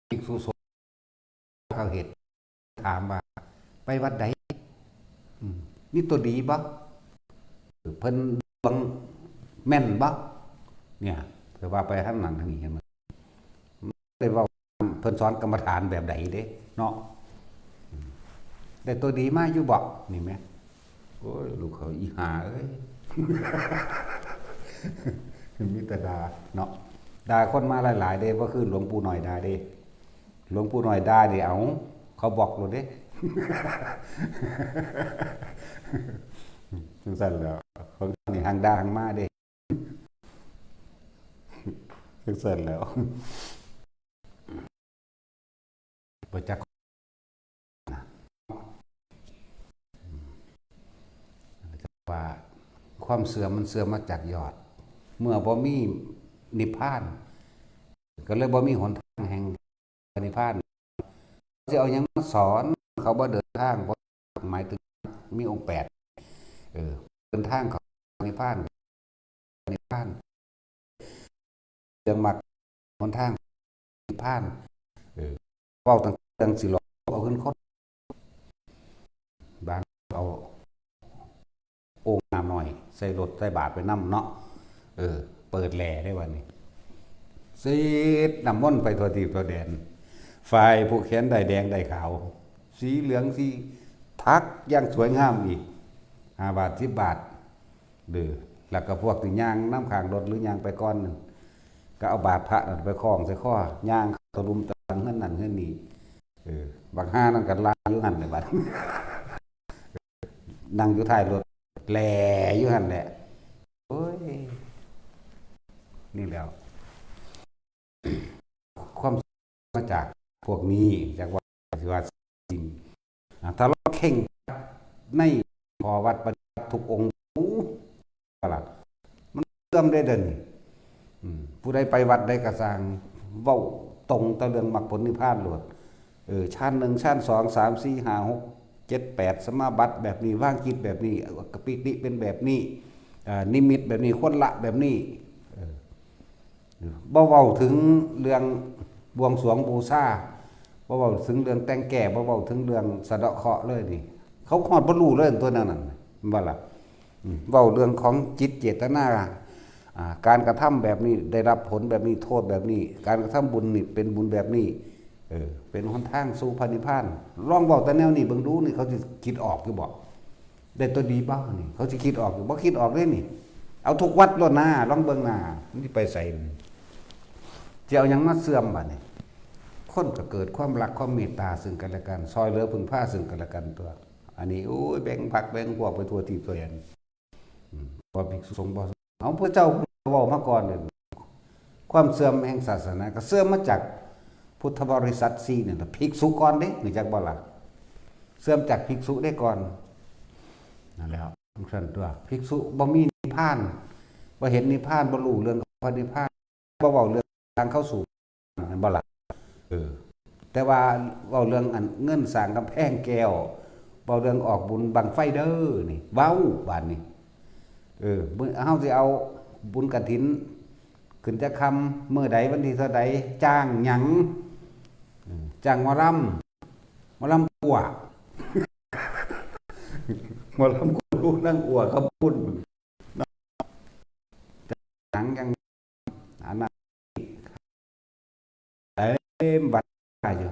ภิกษุสงฆ์เขาเฮ็ด ถามว่า ไปวัดใด อืม มีตัวดีบ่ เพิ่นดวงแม่นบ่ เนี่ย เพิ่นว่าไปทางนั้นทางนี้ เห็นบ่ ได้เว้า เพิ่นสอนกรรมฐานแบบใดเด้ เนาะ อืม ได้ตัวดีมาอยู่บ่ นี่แหม โอ้ย ลูกเขาอีห่าเอ้ย มีแต่ด่าเนาะ ด่าคนมาหลายๆ เด้ บ่คือหลวงปู่น้อยด่าเด้ หลวงปู่น้อยด่าเด้ เอา เขาบล็อกโลดเด้ จั่งซั้นแหล้ว ของนี่หั้งด่าหั้งมาเด้ จั่งซั้นแหล้ว บ่จัก ว่าความเสื่อมมันเสื่อมมาจากยอด เมื่อบ่มีนิพพาน ก็เลยบ่มีหนทางแห่งนิพพาน สิเอาหยังมาสอน เขาบ่เดินทาง บ่ หมายถึงมีองค์แปด เออ เดินทางเขานิพพาน นิพพาน เรื่องมรรค หนทางนิพพาน เออ เว้าตั้งเรื่องสิหลอกเอาเงินคน บางเอาโอ่งน้ำน้อย ใส่รถใส่บาตรไปนำเนาะ เออ เปิดแหล่ได้วันนี้ สีดน้ำมนต์ไปทั่วทิศทั่วแดน ฝ่ายผู้แขนด้ายแดงด้ายขาว สีเหลืองสี ถักอย่างสวยงามอีก ห้าบาท สิบบาท เด้อ แล้วก็พวกที่ย่างนำข้างรถหรือย่างไปก่อนนั่น ก็เอาบาตรพระนั่นไปคล้องใส่คอ ย่างตะลุมตะลังเฮือนนั่นเฮือนนี่ เออ บักห่านั่นก็ลาอยู่หั่นแหละบัด นั่งอยู่ท้ายรถ แหล่อยู่หั่นแหละ โอ้ย นี่แหล้ว ความมาจากพวกนี้ จากว่าสิว่าจริง อ่ะ ถ้าเราเคร่งในข้อวัดปฏิบัติทุกองค์ โอ้ ประหลาด มันเสื่อมได้เด่น อืม ผู้ใดไปวัดใดก็สร้าง เว้าตรงแต่เรื่องมรรคผลนิพพานโลด เออ ชั้นหนึ่ง ชั้นสอง สาม สี่ ห้า หก เจ็ด แปด สมาบัติแบบนี้ วางจิตแบบนี้ กปิติเป็นแบบนี้ อ่า นิมิตแบบนี้ ควรละแบบนี้ เออ บ่เว้าถึงเรื่องบวงสรวงบูชา บ่เว้าถึงเรื่องแต่งแก้ บ่เว้าถึงเรื่องสะเดาะเคราะห์เลยนี่ เขาฮอดบ่รู้เลยตัวนั้นน่ะ แม่นบ่ล่ะ อืม เว้าเรื่องของจิตเจตนา อ่า การกระทำแบบนี้ได้รับผลแบบนี้ โทษแบบนี้ การกระทำบุญนี่เป็นบุญแบบนี้ เออ เป็นหนทางสู่พระนิพพาน ลองเว้าแต่แนวนี้เบิ่งดูนี่ เขาสิคิดออกอยู่บ่ ได้ตัวดีบ่นี่ เขาสิคิดออกอยู่ บ่คิดออกเด้นี่ เอาทุกวัดโลดนา ลองเบิ่งนา มันสิไปไส สิเอาหยังมาเสื่อมบัดนี้ คนก็เกิดความรักความเมตตาซึ่งกันและกัน ซ่อยเหลือพึ่งพาซึ่งกันและกันตัว อันนี้ โอ้ย แบ่งพรรคแบ่งพวกไปทั่วทิศทั่วแดน อืม พอภิกษุสงฆ์บ่ เอาพระเจ้าเว้ามาก่อนเด้อ ความเสื่อมแห่งศาสนาก็เสื่อมมาจากพุทธบริษัทสี่นี่ล่ะ ภิกษุก่อนเด้ รู้จักบ่ล่ะ เสื่อมจากภิกษุเด้ก่อน นั่นแหละ จั่งซั่นตัว ภิกษุบ่มีนิพพาน บ่เห็นนิพพาน บ่รู้เรื่องพระนิพพาน บ่เว้าเรื่องทางเข้าสู่ แม่นบ่ล่ะ เออ แต่ว่าเว้าเรื่องอันเงินสร้างกำแพงแก้ว เว้าเรื่องออกบุญบั้งไฟเด้อนี่ เว้าบาดนี้ เออ มื้อ เฮาสิเอาบุญกฐิน ขึ้นจักค่ำ มื้อใดวันที่เท่าใด จ้างหยัง เออ จ้างหมอลำ หมอลำกัว หมอลำกัวลูกนางอัวคำบุญ หนังยัง อันนั้น เต็มวัดอยู่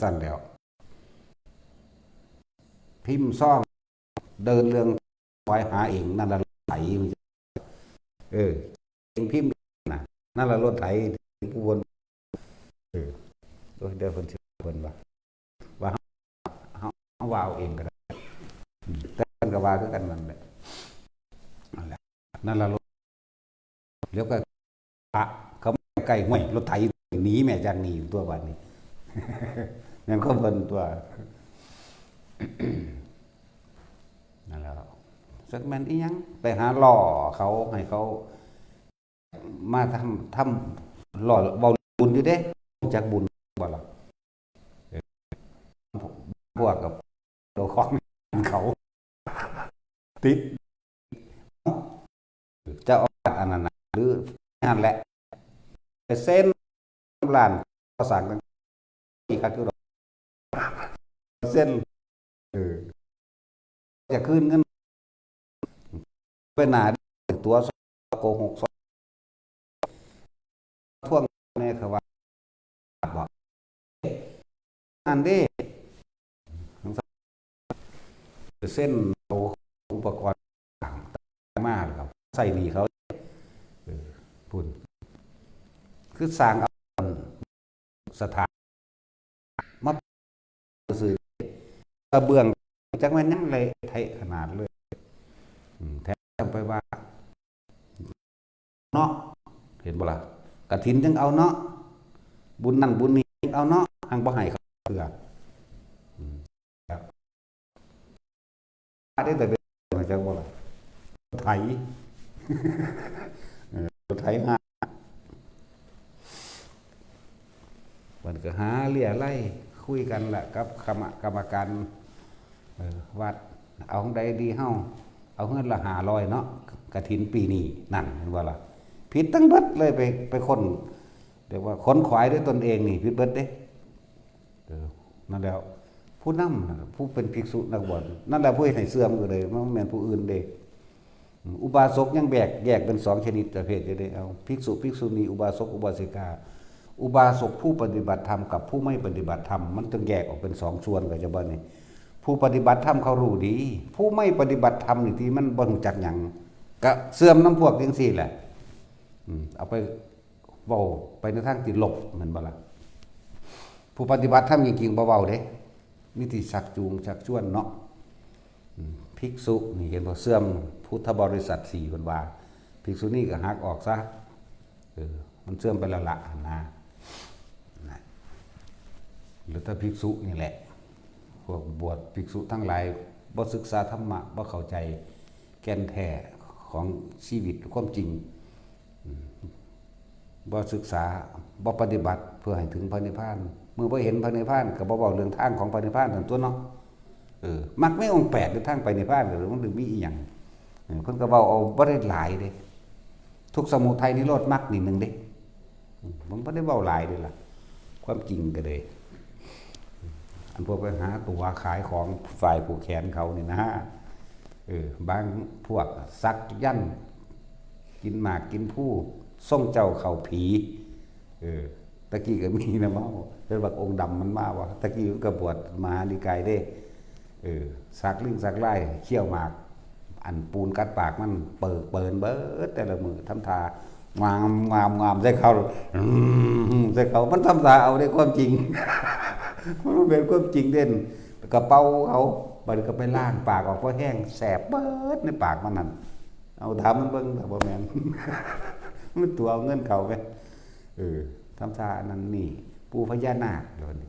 ซั่นแล้ว พิมพ์ซอง เดินเรื่อง ปล่อยหาเอง นั่นละรถไถ เออ เองพิมพ์น่ะ นั่นละรถไถ ผู้วน เออ โอ้ย เดี๋ยวเพิ่นสิ เพิ่นว่า ว่าเฮา เฮาว่าเอาเองก็ได้ อืม แต่เพิ่นก็ว่าคือกันนั่นแหละ นั่นแหละ นั่นละรถ เดี๋ยวก็ พระเขาใกล้ห้วย รถไถหนีแม่จากหนีตัวบัดนี้ แม่นก็เพิ่นตัว นั่นแหละ จักแม่นอีหยัง ไปหาล่อเขา ให้เขา มาทำ ท รอเว้าบุญอยู่เด้ รู้จักบุญบ่ล่ะ เออ พวกกับตัวของเขา ติด เจ้าอาวาสอันนั้นน่ะ หรือนั่นแหละ ไปเซ็นล้าน ก็สั่งตั้งที่คักอยู่ดอก เซ็น เออ จะคืนเงิน ไปหนาตัวโกหก ทวงแน่เขาว่า บอก นั่นเด้ เซ็นเอาอุปกรณ์ต่างๆมาแล้วใส่หนี้เขา เออ พุ่น คือสร้างเอาสถาน มาซื้อกระเบื้อง จักแม่นยังไรไทยขนาดเลย อืม แถมไปว่า เนาะ เห็นบ่ล่ะ กฐินจังเอาเนาะ บุญนั่นบุญนี่จังเอาเนาะ หังบ่ให้เขาเถื่อ อืม ครับ ได้แต่เป็น จังบ่ล่ะ ไถ เออ ไถหา มันก็หาเลี่ยไล่คุยกันละกับคณะกรรมการ เออ วัด เอาของใดดีเฮา เอาเฮือนละห้าร้อยเนาะ กฐินปีนี้ นั่น เห็นบ่ล่ะ ผิดทั้งเบิดเลย ไป ไปค้น เรียกว่าขนขวายด้วยตนเองนี่ ผิดเบิดเด้ เออ นั่นแล้ว ผู้นำน่ะ ผู้เป็นภิกษุนักบวช นั่นแหละผู้เฮ็ดให้เสื่อมก็เลย มันบ่แม่นผู้อื่นเด้ อืม อุบาสกยังแบ่งแยกเป็นสองชนิดประเภทอยู่เด้ เอา ภิกษุ ภิกษุณี อุบาสก อุบาสิกา อุบาสกผู้ปฏิบัติธรรมกับผู้ไม่ปฏิบัติธรรม มันต้องแยกออกเป็นสองส่วน เข้าใจบ่นี่ ผู้ปฏิบัติธรรมเขารู้ดี ผู้ไม่ปฏิบัติธรรมนี่ที่มันบ่รู้จักหยัง ก็เสื่อมนำพวกจังซี่แหละ อืม เอาไปเว้าไปในทางที่ลบ แม่นบ่ล่ะ ผู้ปฏิบัติธรรมจริงๆ บ่เว้าเด้ มีแต่ชักจูงชักชวนเนาะ อืม ภิกษุนี่เห็นบ่ เสื่อมพุทธบริษัทสี่ เพิ่นว่า ภิกษุณีก็หักออกซะ เออ มันเสื่อมไปแล้วละนะ นะ เหลือแต่ภิกษุนี่แหละ พวกบวชภิกษุทั้งหลาย บ่ศึกษาธรรมะ บ่เข้าใจแก่นแท้ของชีวิตความจริง อืม บ่ศึกษา บ่ปฏิบัติเพื่อให้ถึงพระนิพพาน เมื่อบ่เห็นพระนิพพาน ก็บ่เว้าเรื่องทางของพระนิพพานนั่นตั๊วเนาะ เออ มรรคมีองค์แปดหรือทางไปนิพพาน หรือมันมีอีหยัง เออ เพิ่นก็เว้าเอาบ่ได้หลายเด้ ทุกข์สมุทัยนิโรธมรรคนี่หนึ่งเด้ อืม มันบ่ได้เว้าหลายเด้ล่ะ ความจริงก็เลย อันพวกไปหาตั๋วขายของฝ่ายผูกแขนเขานี่นะ เออ บางพวกสักยันต์ กินหมากกินพลู ส่งเจ้าเข้าผี เออ ตะกี้ก็มีนะเมา เป็นบักองค์ดำมันมาว่ะ ตะกี้มันก็บวชมหานิกายเด้ เออ สักลิงสักลาย เขี้ยวหมาก อันปูนกัดปากมันเปิกเปินเบิดแต่ละมื้อ ทำท่างามงามงามใส่เขา อืม ใส่เขา มันทำท่าเอาได้ความจริง มันเป็นความจริงเด่น กระเป๋าเขา บัดนี้ก็ไปล้างปากออก เพราะแห้งแสบเบิดในปากมันนั่น เอาถามมันเบิ่ง แต่บ่แม่น มันตั๋วเอาเงินเขาไป เออ ทำท่าอันนั้นนี่ ปู่พญานาค เดี๋ยวนี้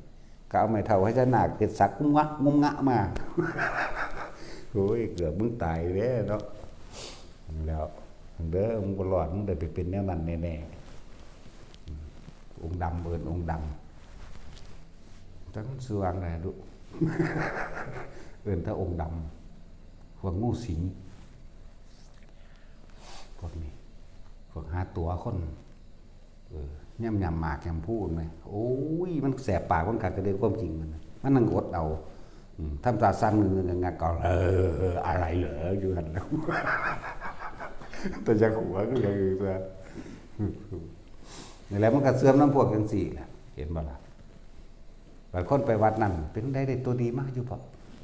ก็เอาไม้เท้าพญานาคเฮ็ดสักงุ้มงะงุ้มงะมา โอ้ย เกือบมึงตายแล้วเนาะ แล้ว เด้อ มึงบ่รอด มึงได้ไปเป็นแนวนั้นแน่ๆ องค์ดำ เอิ้นองค์ดำ จักมันชื่อว่าไงลูก เอิ้นแต่องค์ดำ พวกงูสิง พวกนี้ พวกหาตั๋วคน เออ ย่ำๆ หมากย่ำพลูไหม โอ้ย มันแสบปาก มันกัดกระเด็นความจริงมันน่ะ มันนั่งอดเอา อืม ทำตาสั่นงึงๆ งักๆ ก็ เออ อะไรเหรอ อยู่หั่นแหละ แต่อยากหัวก็อยากอือซะ นี่แหละมันก็เสื่อมนำพวกจังซี่แหละ เห็นบ่ล่ะ บางคนไปวัดนั่น เป็นไดได้ตัวดีมาอยู่บ่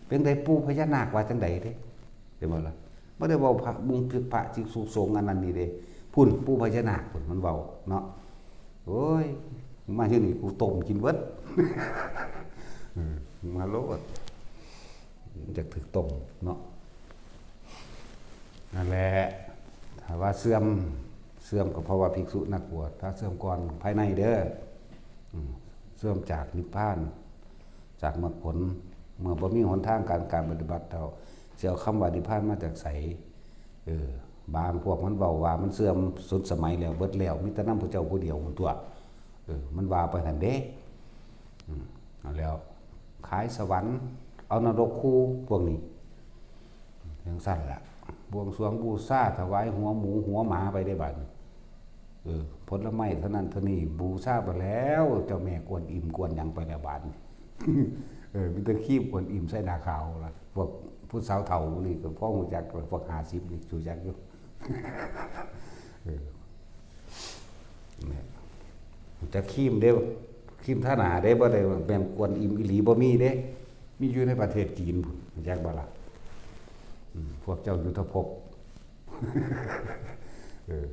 เป็นไดปู่พญานาคว่าจังใดเด้ เห็นบ่ล่ะ บ่ได้เว้าพระมุงพระภิกษุสงฆ์อันนั้นนี่เด้ พุ้นปู่พญานาคพุ้นมันเว้าเนาะ โอ้ย มาอยู่นี่กูต้มกินเบิด อืม มาโลด มันจะถือต้มเนาะ นั่นแหละ ถ้าว่าเสื่อม เสื่อมก็เพราะว่าภิกษุนักบวช ถ้าเสื่อมก่อนภายในเด้อ อืม เสื่อมจากนิพพาน จากมรรคผล เมื่อบ่มีหนทางการ การปฏิบัติแล้ว สิเอาคำว่านิพพานมาจากไส เออ บางพวกมันเว้าว่ามันเสื่อมสุดสมัยแล้ว เบิดแล้ว มีแต่นำพระเจ้าผู้เดียวพุ้นตั๊ว ออ มันว่าไปหั่นเด้ อืม เอาแล้ว ขายสวรรค์ เอานรกคู่ พวกนี้ จั่งซั้นล่ะ บวงสรวงบูชา ถวายหัวหมูหัวหมาไปได้บัดนี้ เออ ผลไม้เท่านั้นเท่านี้ บูชาไปแล้ว เจ้าแม่กวนอิมกวนหยังไปแล้วบัดนี้ เออ มีแต่ครีมกวนอิมใส่หน้าขาวล่ะ พวกผู้สาวเฒ่านี่ก็พอรู้จัก พวกห้าสิบนี่รู้จักอยู่ เออ เนี่ย จักครีมเด้ ครีมทาหน้าเด้ บ่ได้แม่นกวนอิมอีหลี บ่มีเด้ มีอยู่ในประเทศจีนพุ้น จักบ่ล่ะ อืม พวกเจ้ายุทธภพ เออ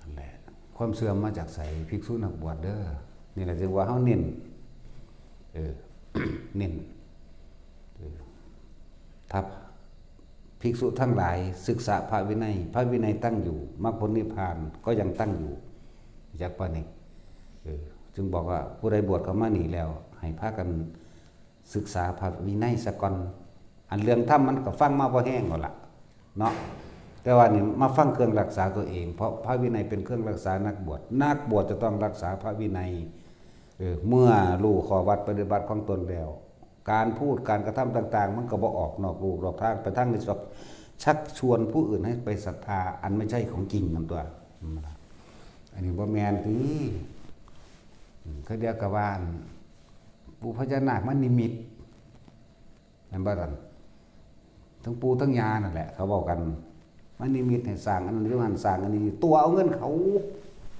นั่นแหละ ความเสื่อมมาจากไส ภิกษุนักบวชเด้อ นี่แหละจึงว่าเฮาเน้น เออ เน้น เออ ถ้าภิกษุทั้งหลายศึกษาพระวินัย พระวินัยตั้งอยู่ มรรคผลนิพพานก็ยังตั้งอยู่ จักปานนี้ เออ จึงบอกว่าผู้ใดบวชเข้ามานี่แล้ว ให้พากันศึกษาพระวินัยซะก่อน อันเรื่องธรรมมันก็ฟังมาบ่แห้งแล้วล่ะ เนาะ แต่ว่านี่มาฟังเครื่องรักษาตัวเอง เพราะพระวินัยเป็นเครื่องรักษานักบวช นักบวชจะต้องรักษาพระวินัย เออ เมื่อรู้ข้อวัดปฏิบัติของตนแล้ว การพูดการกระทำต่างๆ มันก็บ่ออกนอกลู่นอกทาง ไปทางในสอก ชักชวนผู้อื่นให้ไปศรัทธาอันไม่ใช่ของจริงนั่นตัว อืม อันนี้บ่แม่นติ อืม เขาเรียกกะว่าอัน ปู่พญานาคมานิมิต แม่นบ่ล่ะ ทั้งปู่ทั้งย่านั่นแหละ เขาเว้ากัน มานิมิตให้สร้างอันนั้นอยู่หั่น สร้างอันนี้ ตั๋วเอาเงินเขา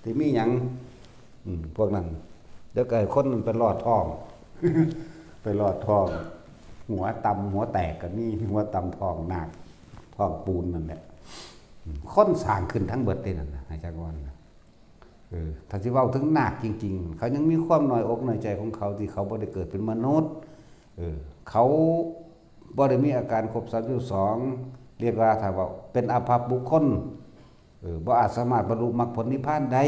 สิมีหยัง อืม พวกนั้น เดี๋ยวก็ให้คนมันไปลอดท้อง ไปลอดท้อง หัวต่ำหัวแตกก็มี หัวต่ำท้องนาค ท้องปูนนั่นแหละ อืม คนสร้างขึ้นทั้งเบิดเด้นั่นน่ะ ให้จักว่านะ เออ ถ้าสิเว้าถึงนาคจริงๆ เขายังมีความน้อยอกน้อยใจของเขาที่เขาบ่ได้เกิดเป็นมนุษย์ เออ เขาบ่ได้มีอาการครบสามสิบสอง เรียกว่าถ้าว่าเป็นอภัพบุคคล เออ บ่อาจสามารถบรรลุมรรคผลนิพพานได้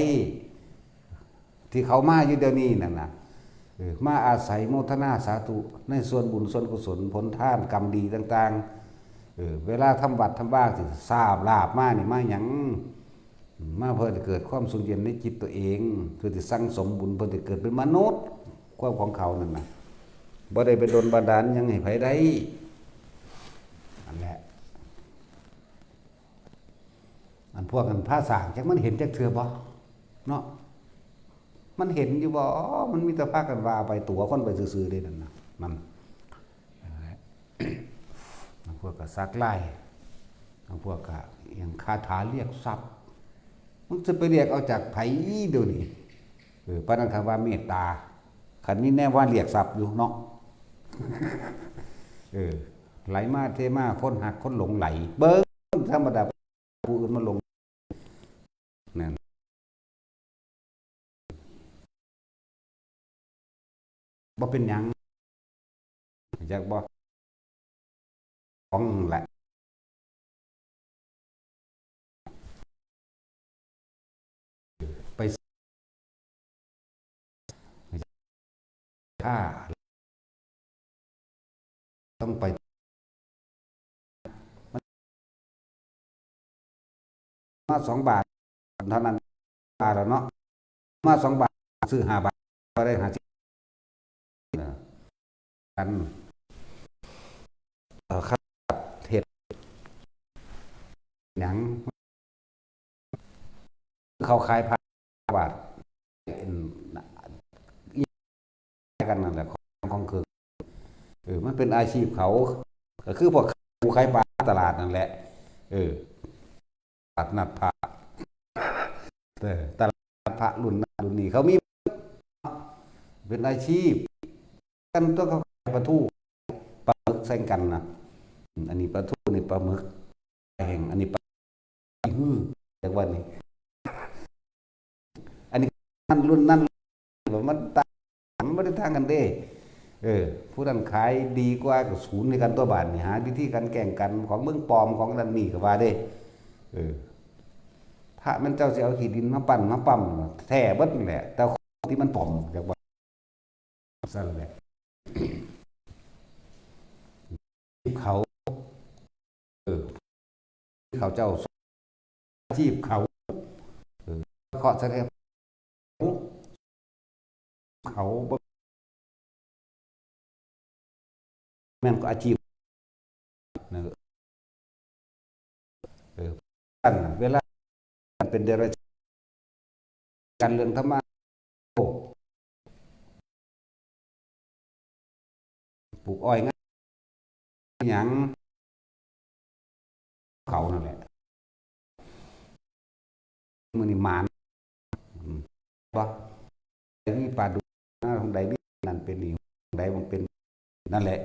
ที่เขามาอยู่เดี๋ยวนี้นั่นน่ะ เออ มาอาศัยโมทนาสาธุในส่วนบุญส่วนกุศลผลทานกรรมดีต่างๆ เออ เวลาทำวัดทำวาสิสาบลาบมานี่มาหยัง มาเพื่อจะเกิดความสุขเย็นในจิตตัวเอง เพื่อจะสั่งสมบุญ เพื่อจะเกิดเป็นมนุษย์ ความของเขานั่นน่ะ บ่ได้ไปดลบันดาลหยังให้ไผได้ อันแหละ อันพวกอันพาสร้างจักมันเห็นจักเทื่อบ่ เนาะ มันเห็นอยู่บ่ มันมีแต่พากันว่าไปตั๋วคนไปซื่อๆเด้นั่นน่ะ นั่น นั่นแหละ บางพวกก็สักลาย บางพวกก็อิหยังคาถาเรียกทรัพย์ มึงจะไปเรียกเอาจากไผเดี๋ยวนี้ เออ ปานนั้นคำว่าเมตตา คันมีแนวว่าเรียกทรัพย์อยู่เนาะ เออ ไหลมาเทมา คนฮักคนหลงไหล เบิ่งธรรมดา ผู้อื่นมาหลง นั่น บ่เป็นหยัง จักบ่ ของแหละ ไป ถ้า ต้องไป มาสองบาท เท่านั้น บาทแล้วเนาะ มาสองบาท ซื้อห้าบาท ก็ได้ห้าสิบ เออ กัน เอ่อ ค่าเฮ็ดหยัง เขาขายพระบาท กันนั่นแหละ ของ ของเครื่อง เออ มันเป็นอาชีพเขา ก็คือพวกผู้ขายปลาตลาดนั่นแหละ เออ ตลาดนัดพระ เออ ตลาดพระรุ่นนั้นรุ่นนี้ เขามี เป็นอาชีพ กันตัวเขาขายปลาทู ปลาหมึกใส่กันนะ อืม อันนี้ปลาทู นี่ปลาหมึก แห้ง อันนี้ปลา ฮือ จากวันนี้ อันนี้นั่นรุ่นนั่น มันต่าง มันบ่ได้ต่างกันเด้ เออ ผู้นั้นขายดีกว่าก็ศูนย์ให้กันตัวบาดนี่ หาวิธีการแข่งกันของเมืองปลอมของนั่นนี่ก็ว่าเด้ เออ พระแม่นเจ้าสิเอาขี้ดินมาปั้นมาปั๊ม แท้เบิดนั่นแหละ แต่ของที่มันปลอม จักว่าซั่นแหละ เขา เออ เขาเจ้า อาชีพเขา เออ เคาะใส่ เขาบ่ แม่นก็อาชีพนะ เออ กันเวลาเป็นเดรัจฉาน กันเรื่องธรรมะ โอ้ ปลูกอ้อยงาหยัง เขานั่นแหละ มื้อนี้หมาน อืม บ่ มีปลาดุกนะ ของใดมีนั่นเป็นนี่ ของใดมันเป็น นั่นแหละ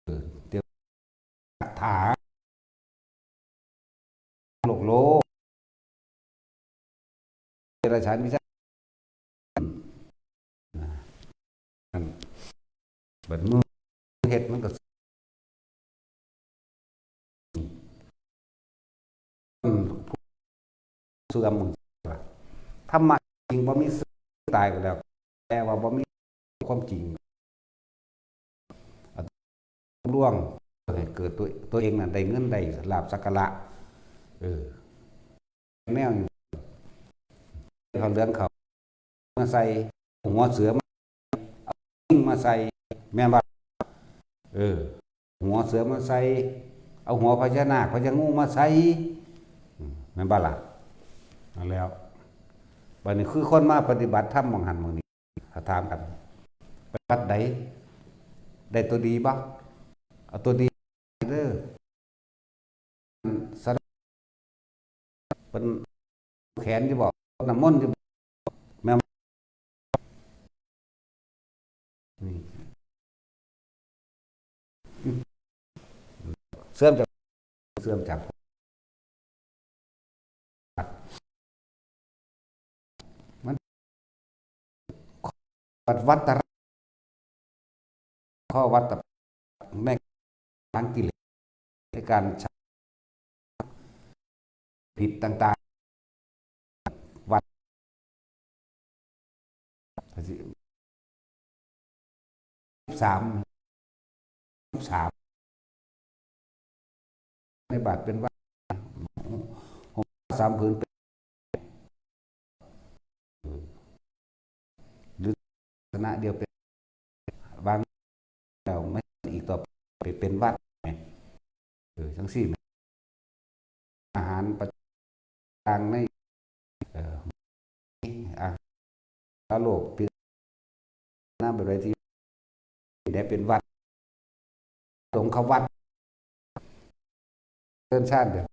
เออ เดี๋ยว คาถา โลกโลก เดรัจฉานวิชา นั่น บัดมือเฮ็ดมันก็ อืม เสื่อม ธรรมะจริงบ่มีเสื่อม ตายไปแล้ว แต่ว่าบ่มีความจริง ล่วงให้เกิดตัว ตัวเองนั่นได้เงินได้ลาภสักการะ เออ แนวอยู่ เขาเหลืองเขามาใส่ หัวเสือมา เอาลิงมาใส่ แม่นบ่ เออ หัวเสือมาใส่ เอาหัวพญานาคพญางูมาใส่ อืม แม่นบ่ล่ะ นั่นแล้ว บัดนี้คือคนมาปฏิบัติธรรมหม่องหั่นหม่องนี้ ถ้าถามกัน ไปวัดใด ได้ตัวดีบ่ เอาตัวดีเด้อ สะ เป็นแขนที่บอก น้ำมนต์ที่บอก แม่น นี่ เสื่อมจาก เสื่อมจาก มัน วัดวัตร ข้อวัตร ในทางกิเลส ในการใช้ผิดต่างๆ วัด สาม สาม ในบาทเป็นวัด หก สามผืนเป็น หรือลักษณะเดียวเป็น วางแล้วไม่อีกต่อไปเป็นวัดไหม เออ จังซี่ไหม อาหารประจำใน เอ่อ อาหารโลกพิจารณาแบบใดที่ได้เป็นวัด สงฆ์เขาวัด เดินชาติแบบ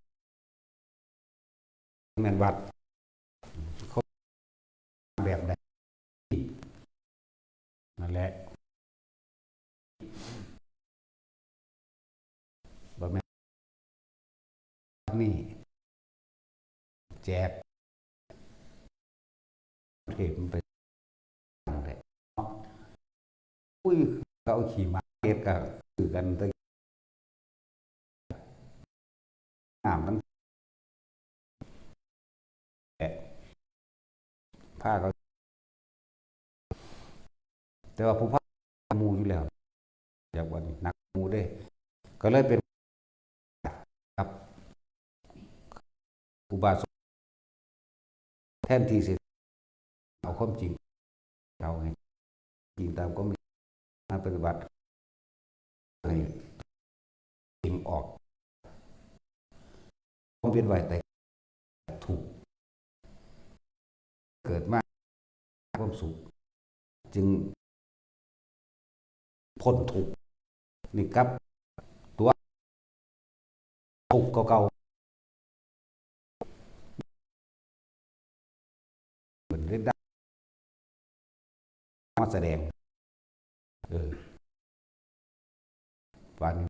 แม่นวัด แบบใด นั่นแหละ บ่แม่น นี่ แจก เทมันไป นั่นแหละ อุ้ย เขาเอาขี้หมาเฮ็ดก็คือกัน แต่น้ำมัน แหละ พาเขา แต่ว่าผู้พาหมู่อยู่แล้ว อยากว่านี่หนักหมู่เด้ ก็เลยเป็น ครับ อุบาสก แทนที่สิเอาความจริง เอาให้จริงตามความจริงมาปฏิบัติ ให้จริงออก ความเป็นไหวแต่ทุกข์ เกิดมาความสุข จึงพ้นทุกข์ นี่ครับ ตัวทุกข์เก่าๆ เป็นเล่นได้ มาแสดง เออ วันนี้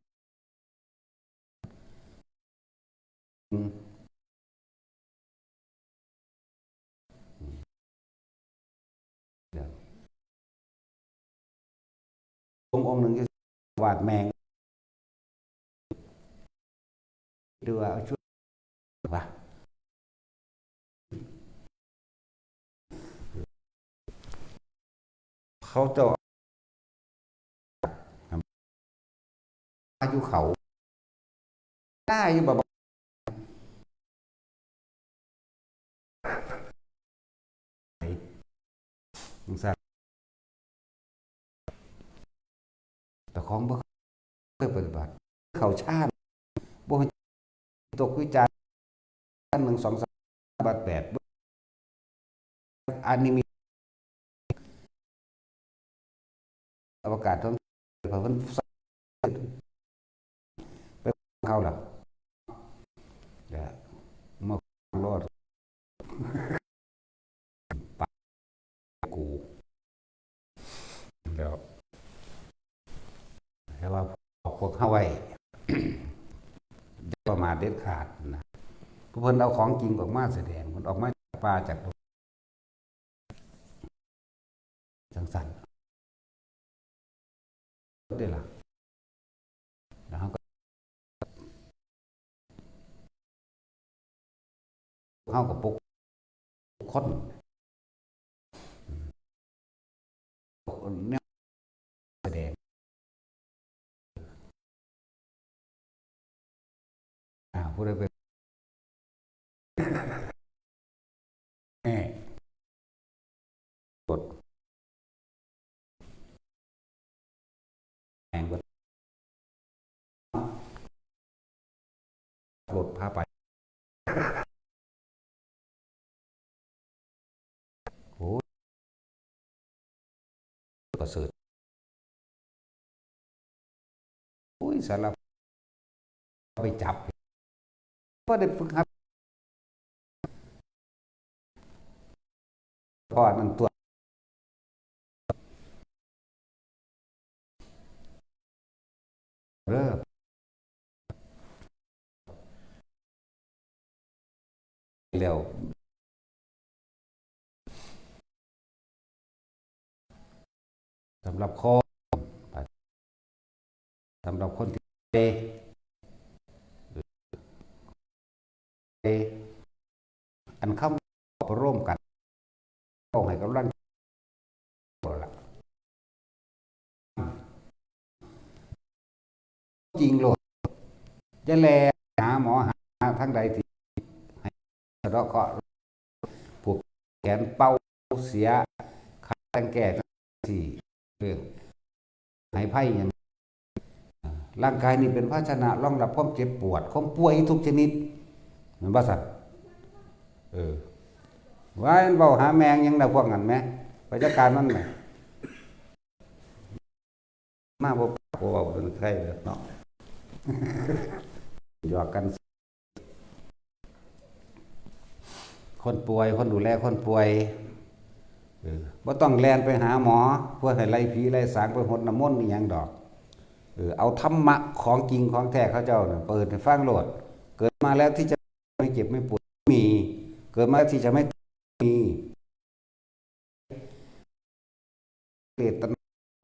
อืม เดี๋ยว องค์องค์หนึ่งที่วาดแมง ดูว่าเอาช่วย ว่า เขาเจ้า อายุเขา ได้อยู่บ่ บ่ ไหน ซั่น เจ้าของบ่เคยปฏิบัติ เข้าฌาน บ่เห็นตกวิจารณ์ อันหนึ่ง สอง สาม บัดแปด อันนี้มี อวกาศท่องเที่ยว เพิ่น ไปเข้าล่ะ เดี๋ยว เมื่อรอด กู แล้ว แต่ว่าพวกเฮาไว้ อย่าประมาทเด็ดขาดนะ ผู้เพิ่นเอาของจริงออกมาแสดง เพิ่นออกมาจากป่าจากดง จังซั่น เด้ล่ะ แล้วเฮาก็ เฮาก็ปกคน แนวแสดง อ่า ผู้ใดเป็น แม่ กด แม่งกด รถพาไป โอ้ย ประเสริฐ โอ้ย สารพัด ไปจับ ก็ได้ฝึกหัด เพราะอันนั้นตัว เด้อ แล้ว สำหรับคน สำหรับคนที่ อันคำว่าร่วมกัน ต้องให้กำลังใจล่ะ จริงโลด จะแลหาหมอหาทางใดที่ให้สะเดาะเคราะห์ ผูกแขนเป่าเสีย ขาตั้งแก่ทั้งสี่ เออ หายไพหยัง ร่างกายนี่เป็นภาชนะรองรับความเจ็บปวด ความป่วยทุกชนิด แม่นบ่ซั่น เออ ว่ามันเว้าหาแม่งหยังนะพวกนั้นแหม ไปจัดการมันแหม มาบ่ปากบ่เว้าเป็นไทยเลยเนาะ หยอกกัน คนป่วย คนดูแลคนป่วย เออ บ่ต้องแล่นไปหาหมอ เพื่อให้ไล่ผีไล่สาง ไปหดน้ำมนต์อีหยังดอก เออ เอาธรรมะของจริงของแท้เขาเจ้าน่ะ เปิดให้ฟังโลด เกิดมาแล้วที่จะไม่เจ็บไม่ป่วย มี เกิดมาที่จะไม่มี เปรต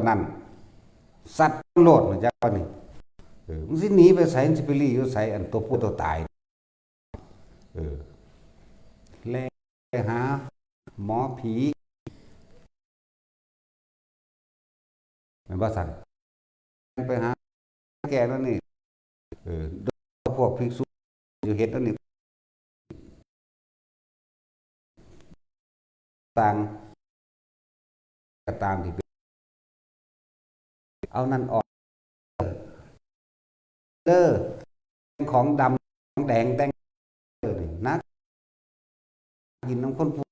นั่น สัตว์โลดนะจ๊ะนี่ เออ มึงสิหนีไปไส มึงสิไปลี้อยู่ไส อันตัวผู้ตัวตาย เออ แล่นไปหาหมอผี แม่นบ่ซั่น แล่นไปหาแก่นั่นนี่ เออ โดยพวกภิกษุอยู่เฮ็ดนั่นนี่ ต่าง ก็ตามที่เป็น เอานั่นออก เด้อ ของดำ ของแดง แต่ง เออ นี่นะ กินน้ำข้นผู้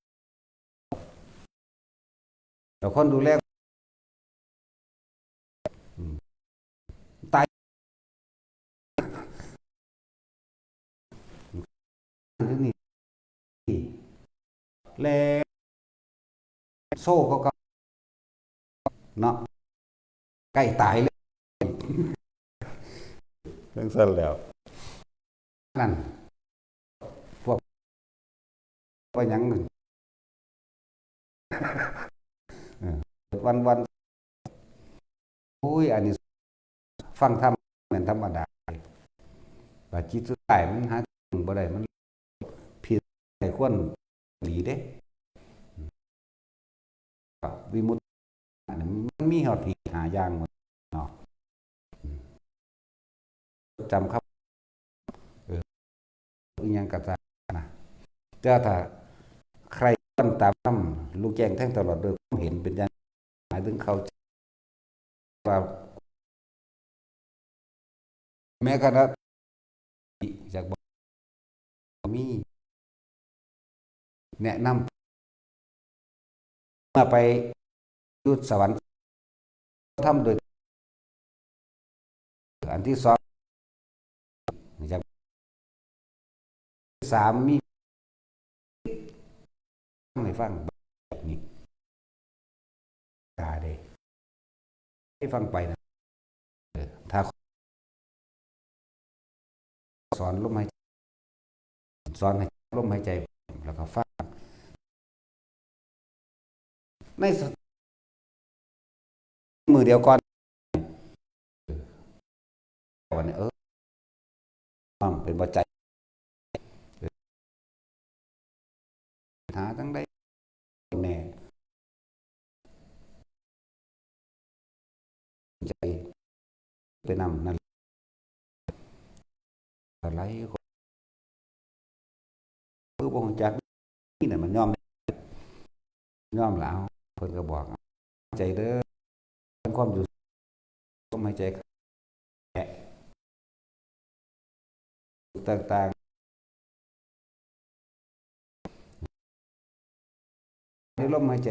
แต่คนดูแล อืม ตาย นี่ และโซ่เขาก็ เนาะ ใกล้ตายเลย จังซั่นแล้ว นั่น พวก ว่าหยัง เออ วันวัน โอ้ย อันนี้ ฟังธรรมแม่นธรรมดา บาดจิตสุดท้ายมันหาบ่ได้ มันผิด ให้ควรดีเด้ วิมุตติ อันนี้มันมีฮอดสี่ห้าอย่างหมดเนาะ จำครับ เออ อิหยังก็ตามนะ แต่ถ้าใคร ตั้งตามธรรม รู้แจ้งแทงตลอดโดยความเห็นเป็นอย่าง หมายถึงเข้าใจว่า แม้ขณะอยากบอกมี แนะนำมาไปอยู่สวรรค์ทำโดย อันที่สอง อยาก สาม มี ให้ฟังแบบนี้ ตาเด้ ให้ฟังไปนะ เออ ถ้า สอนลมหายใจ สอนให้ลมหายใจ แล้วก็ฟัง ในส- มือเดียวก่อน วันนี้ เออ ความเป็นปัจจัย เออ หาจังได้แน่ ใจ ไปนำนั่น อะไรก็ คือบ่ฮู้จัก นี่น่ะมันยอม ยอมแล้ว เพิ่นก็บอก ใจเด้อ ความอยู่ ลมหายใจเข้า ต่างๆ ในลมหายใจ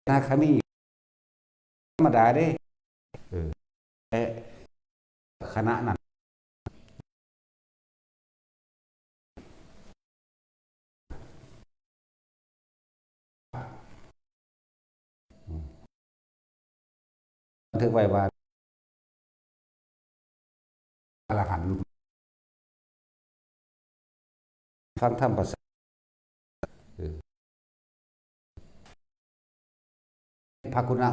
นาคามี ธรรมดาเด้ เออ แต่ขณะนั้น บันทึกไว้ว่า อรหันต์ ฟังธรรมภาษา เออ พระคุณะ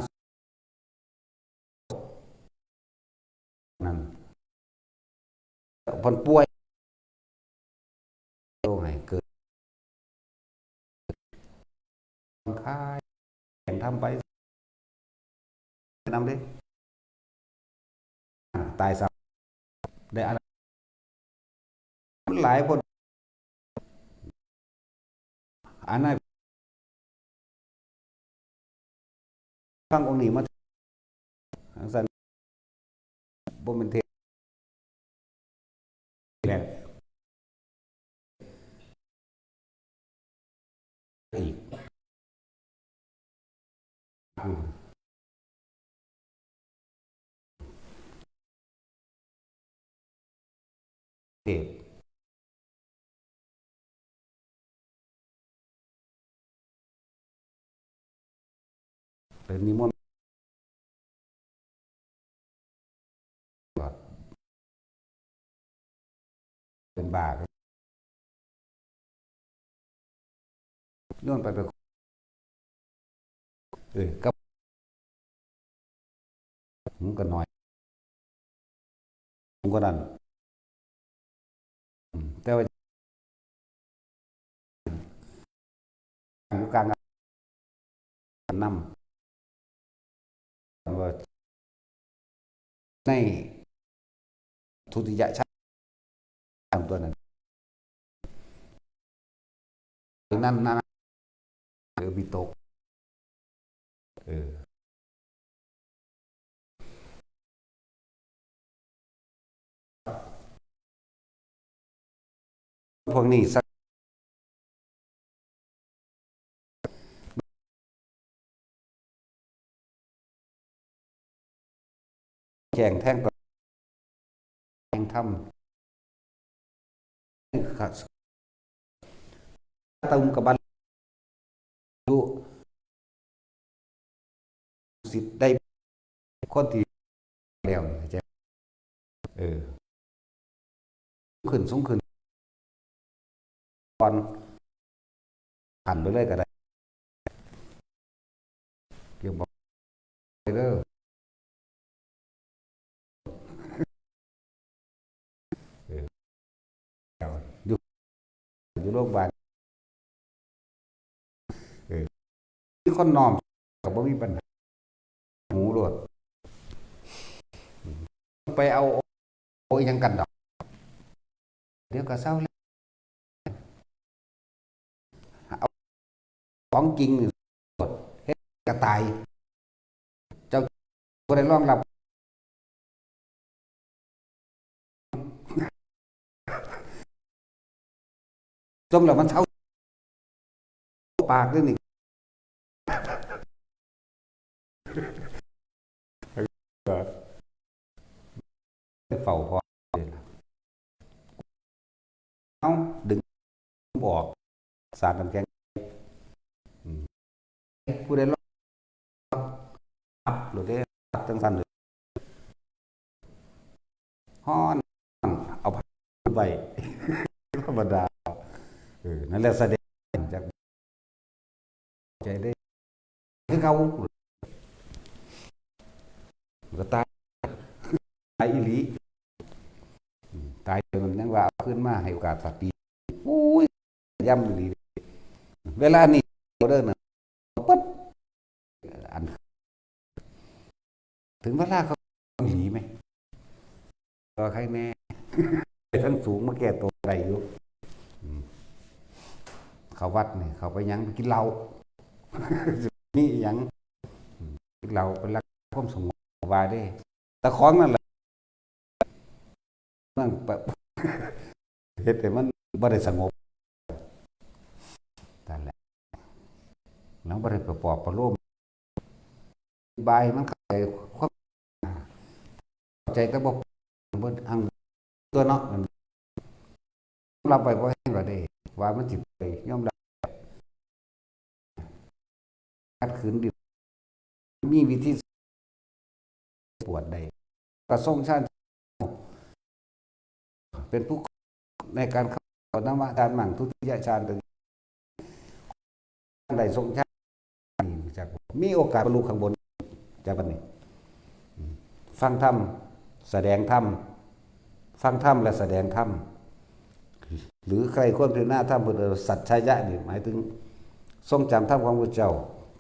นั่น เพิ่นป่วย โรคให้เกิด ผ่อนคลาย เห็นธรรมไป นำเด้ อ่า ตายซ้ำ ได้อะไร มันหลายคน อันนั้น ฟังองค์นี้มา จั่งซั้น บ่แม่นเทศน์แล้ว อีก อืม เทศน์ เป็นนิมนต์ เป็นบ้า ย้อนไปไป เอ้ย กับ ผมก็น้อย ผมก็นั่น อืม แต่ว่า อยู่กลางนำ ว่าในทุติยชาติตัวนั้น นั่นนะ หรือวิตก เออ พวกนี้สัก แจ้งแทงตลอด แจ้งธรรม ตึมกับบรรลุ สิทธิ์ได้คนที่แล้วนี่ เข้าใจ เออ ขึ้น สูงขึ้น ก่อน หันไปเลยก็ได้ เรียกบอก เด้อ เออ อยู่ อยู่โรงพยาบาล เออ มีคนน้อม ก็บ่มีปัญหา หูโลด ไปเอา โอ้ย ยังกันดอก เดี๋ยวก็เซาแล้ว เอา ของจริงนี่เฮ็ดกระต่าย เจ้าบ่ได้รองรับ จมแล้วมันเศร้าปากด้วยนี่ เฝ้าพอ เอาดึงออก สารน้ำแข็ง อืม ผู้ใดลอก อับหรือได้อับจังสันเลย ฮ้อน เอาผ้าไว้ ธรรมดา เออ นั่นแหละแสดงจากใจได้ คือเขา ก็ตาย ตายอีหลี อืม ตายจนยังว่าเอาขึ้นมาให้โอกาสสักปี อุ้ย ย่ำอีหลี เวลานี้เด้อนะ ปั๊บ อัน ถึงเวลาเขาหนีไหม ก็ใครแน่ ไปทั้งสูงมาแก้ตัวได้อยู่ อืม เขาวัดนี่ เขาไปหยัง ไปกินเหล้า นี่หยัง อืม กินเหล้าเป็นรักความสงบว่าเด้ แต่ของนั่นแหละ นั่นไป เฮ็ดให้มันบ่ได้สงบ นั่นแหละ แล้วบ่ได้ไปปลอบประโลม อธิบายให้มันเข้าใจความ เข้าใจแต่บ่ บ่อัง ตัวเนาะ มันรับไปบ่แห้งก็ได้ ว่ามันสิไปยอมรับ ขัดขืนดิ มีวิธีปวดได้ ก็ทรงฌาน เป็นผู้ในการเข้าธรรมะฌานมั่ง ทุติยฌาน ถึงได้ทรงฌาน จากมีโอกาสบรรลุข้างบน จากบัดนี้ ฟังธรรม แสดงธรรม ฟังธรรมและแสดงธรรม หรือใคร่ครวญพิจารณาธรรม เพิ่นเอิ้นว่าสัจฉายะนี่ หมายถึงทรงจำธรรมของพระเจ้า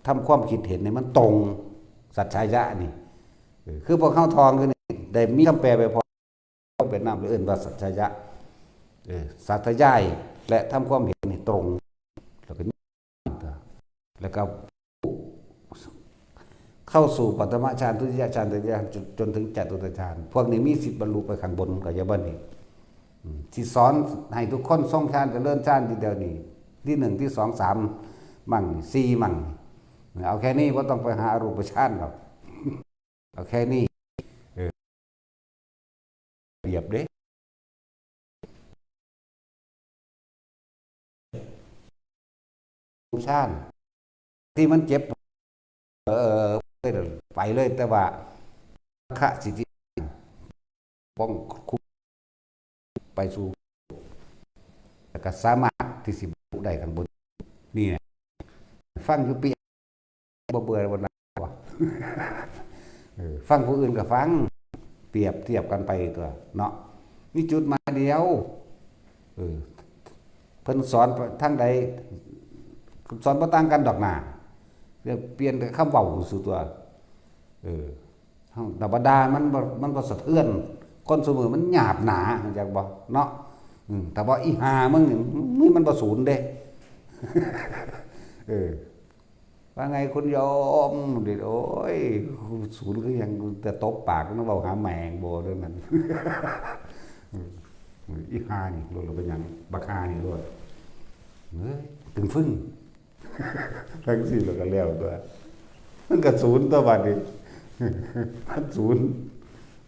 ทำความคิดเห็นให้มันตรง สัจฉายะนี่ เออ คือพวกเฮาท่องอยู่นี่ ได้มีคำแปลไปพร้อม เป็นนาม เอิ้นว่าสัจฉายะ เออ สาธยาย และทำความเห็นให้ตรง แล้วก็ แล้วก็เข้าสู่ปฐมฌาน ทุติยฌาน ตติยฌาน จน จนถึงจตุตถฌาน พวกนี้มีสิทธิ์บรรลุไปข้างบนก็อย่าบ่นี่ อืม สิสอนให้ทุกคนทรงฌาน เจริญฌานทีเดียวนี่ ที่หนึ่ง ที่สอง สาม มั่ง สี่ มั่ง เอาแค่นี้ บ่ต้องไปหาอรูปฌานหรอก เอาแค่นี้ เออ เปรียบเด้ ชาติที่มันเจ็บ เออ ไปเลย แต่ว่าคะสิทธิป้องคุมไปสู่ แล้วก็สามารถที่สิบรรลุได้ข้างบน นี่นะ ฟังอยู่ปี บ่เบื่อบ่หนายบ่ เออ ฟังผู้อื่นก็ฟัง เปรียบเทียบกันไปตัวเนาะ มีจุดหมายเดียว เออ เพิ่นสอนทางใด สอนบ่ต่างกันดอกหนา เปลี่ยนแต่คำเว้าซื่อตัว เออ ธรรมดามันบ่ มันบ่สะเทือน คนซุมื้อมันหยาบหนา รู้จักบ่ เนาะ อืม แต่ว่าอีห่ามึงนี่ มึงมันบ่สูนเด้ เออ ว่าไงคุณโยม ดิ โอ้ย สูนคือหยัง แต่ตบปากมันเว้าหาแมงบ่เรื่องนั้น อืม อีห่านี่ โลด เป็นหยัง บักห่านี่ โลด เฮ้ย ตึงฟึ่ง ทั้งสี่แล้วก็แล้วตัว มันก็สูนตัวบัดนี้ มันสูน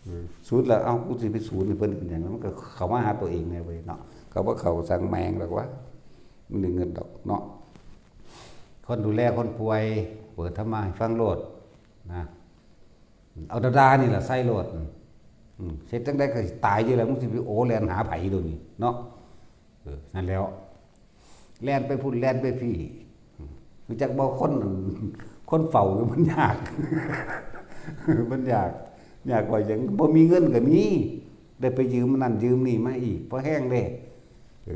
เออ สูนแล้ว เอ้า กูสิไปสูนให้เพิ่นเป็นหยัง มันก็เข้ามาหาตัวเองไงเว้ยเนาะ เขาบ่เข้าสังแมงดอกวะ มันได้เงินดอกเนาะ คนดูแลคนป่วย เปิดธรรมะให้ฟังโลดนะ เอาดาดานี่ล่ะใส่โลด อืม เฮ็ดจั่งใดก็สิตายอยู่แล้ว มึงสิไปโอแล่นหาไผโดนนี่เนาะ เออ นั่นแหล้ว แล่นไปพุ้นแล่นไปพี้ รู้จักบ่ คน คนเฝ้าอยู่มันยาก มันยาก ยากกว่าหยัง บ่มีเงินก็มี ได้ไปยืมนั่นยืมนี่มาอีก พอแฮงเด้ เอ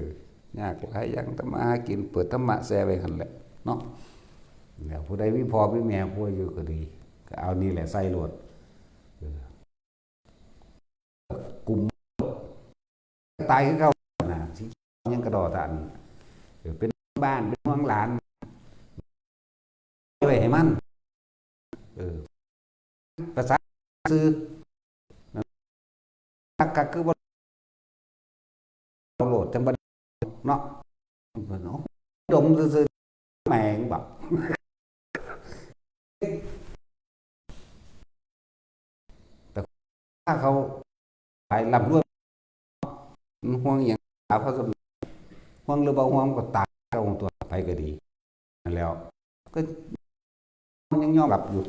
อ ยากหลายอย่าง ทำมาหากิน เปิดธรรมะแซ่ไว้หั่นแหละ เนาะ แล้วผู้ใดมีพ่อมีแม่ป่วยอยู่ก็ดี ก็เอานี่แหละใส่โลด เออ กลุ่ม ตายคือเก่านะ สิยังกระดอตัน เออ เป็นบ้าน เป็นห่วงหลาน ไว้ให้มัน เออ ภาษาซื่อ กักกักคือบ่โหลดจังบ่เนาะ ดมซื่อๆ แหมงบอก ถ้าเขาขายร่ำรวย มันห่วงอย่าง เอาเขาสม ห่วงหรือบ่ห่วงก็ตาย เอาตัวไปก็ดี นั่นแล้ว ก็ยังยอมรับอยู่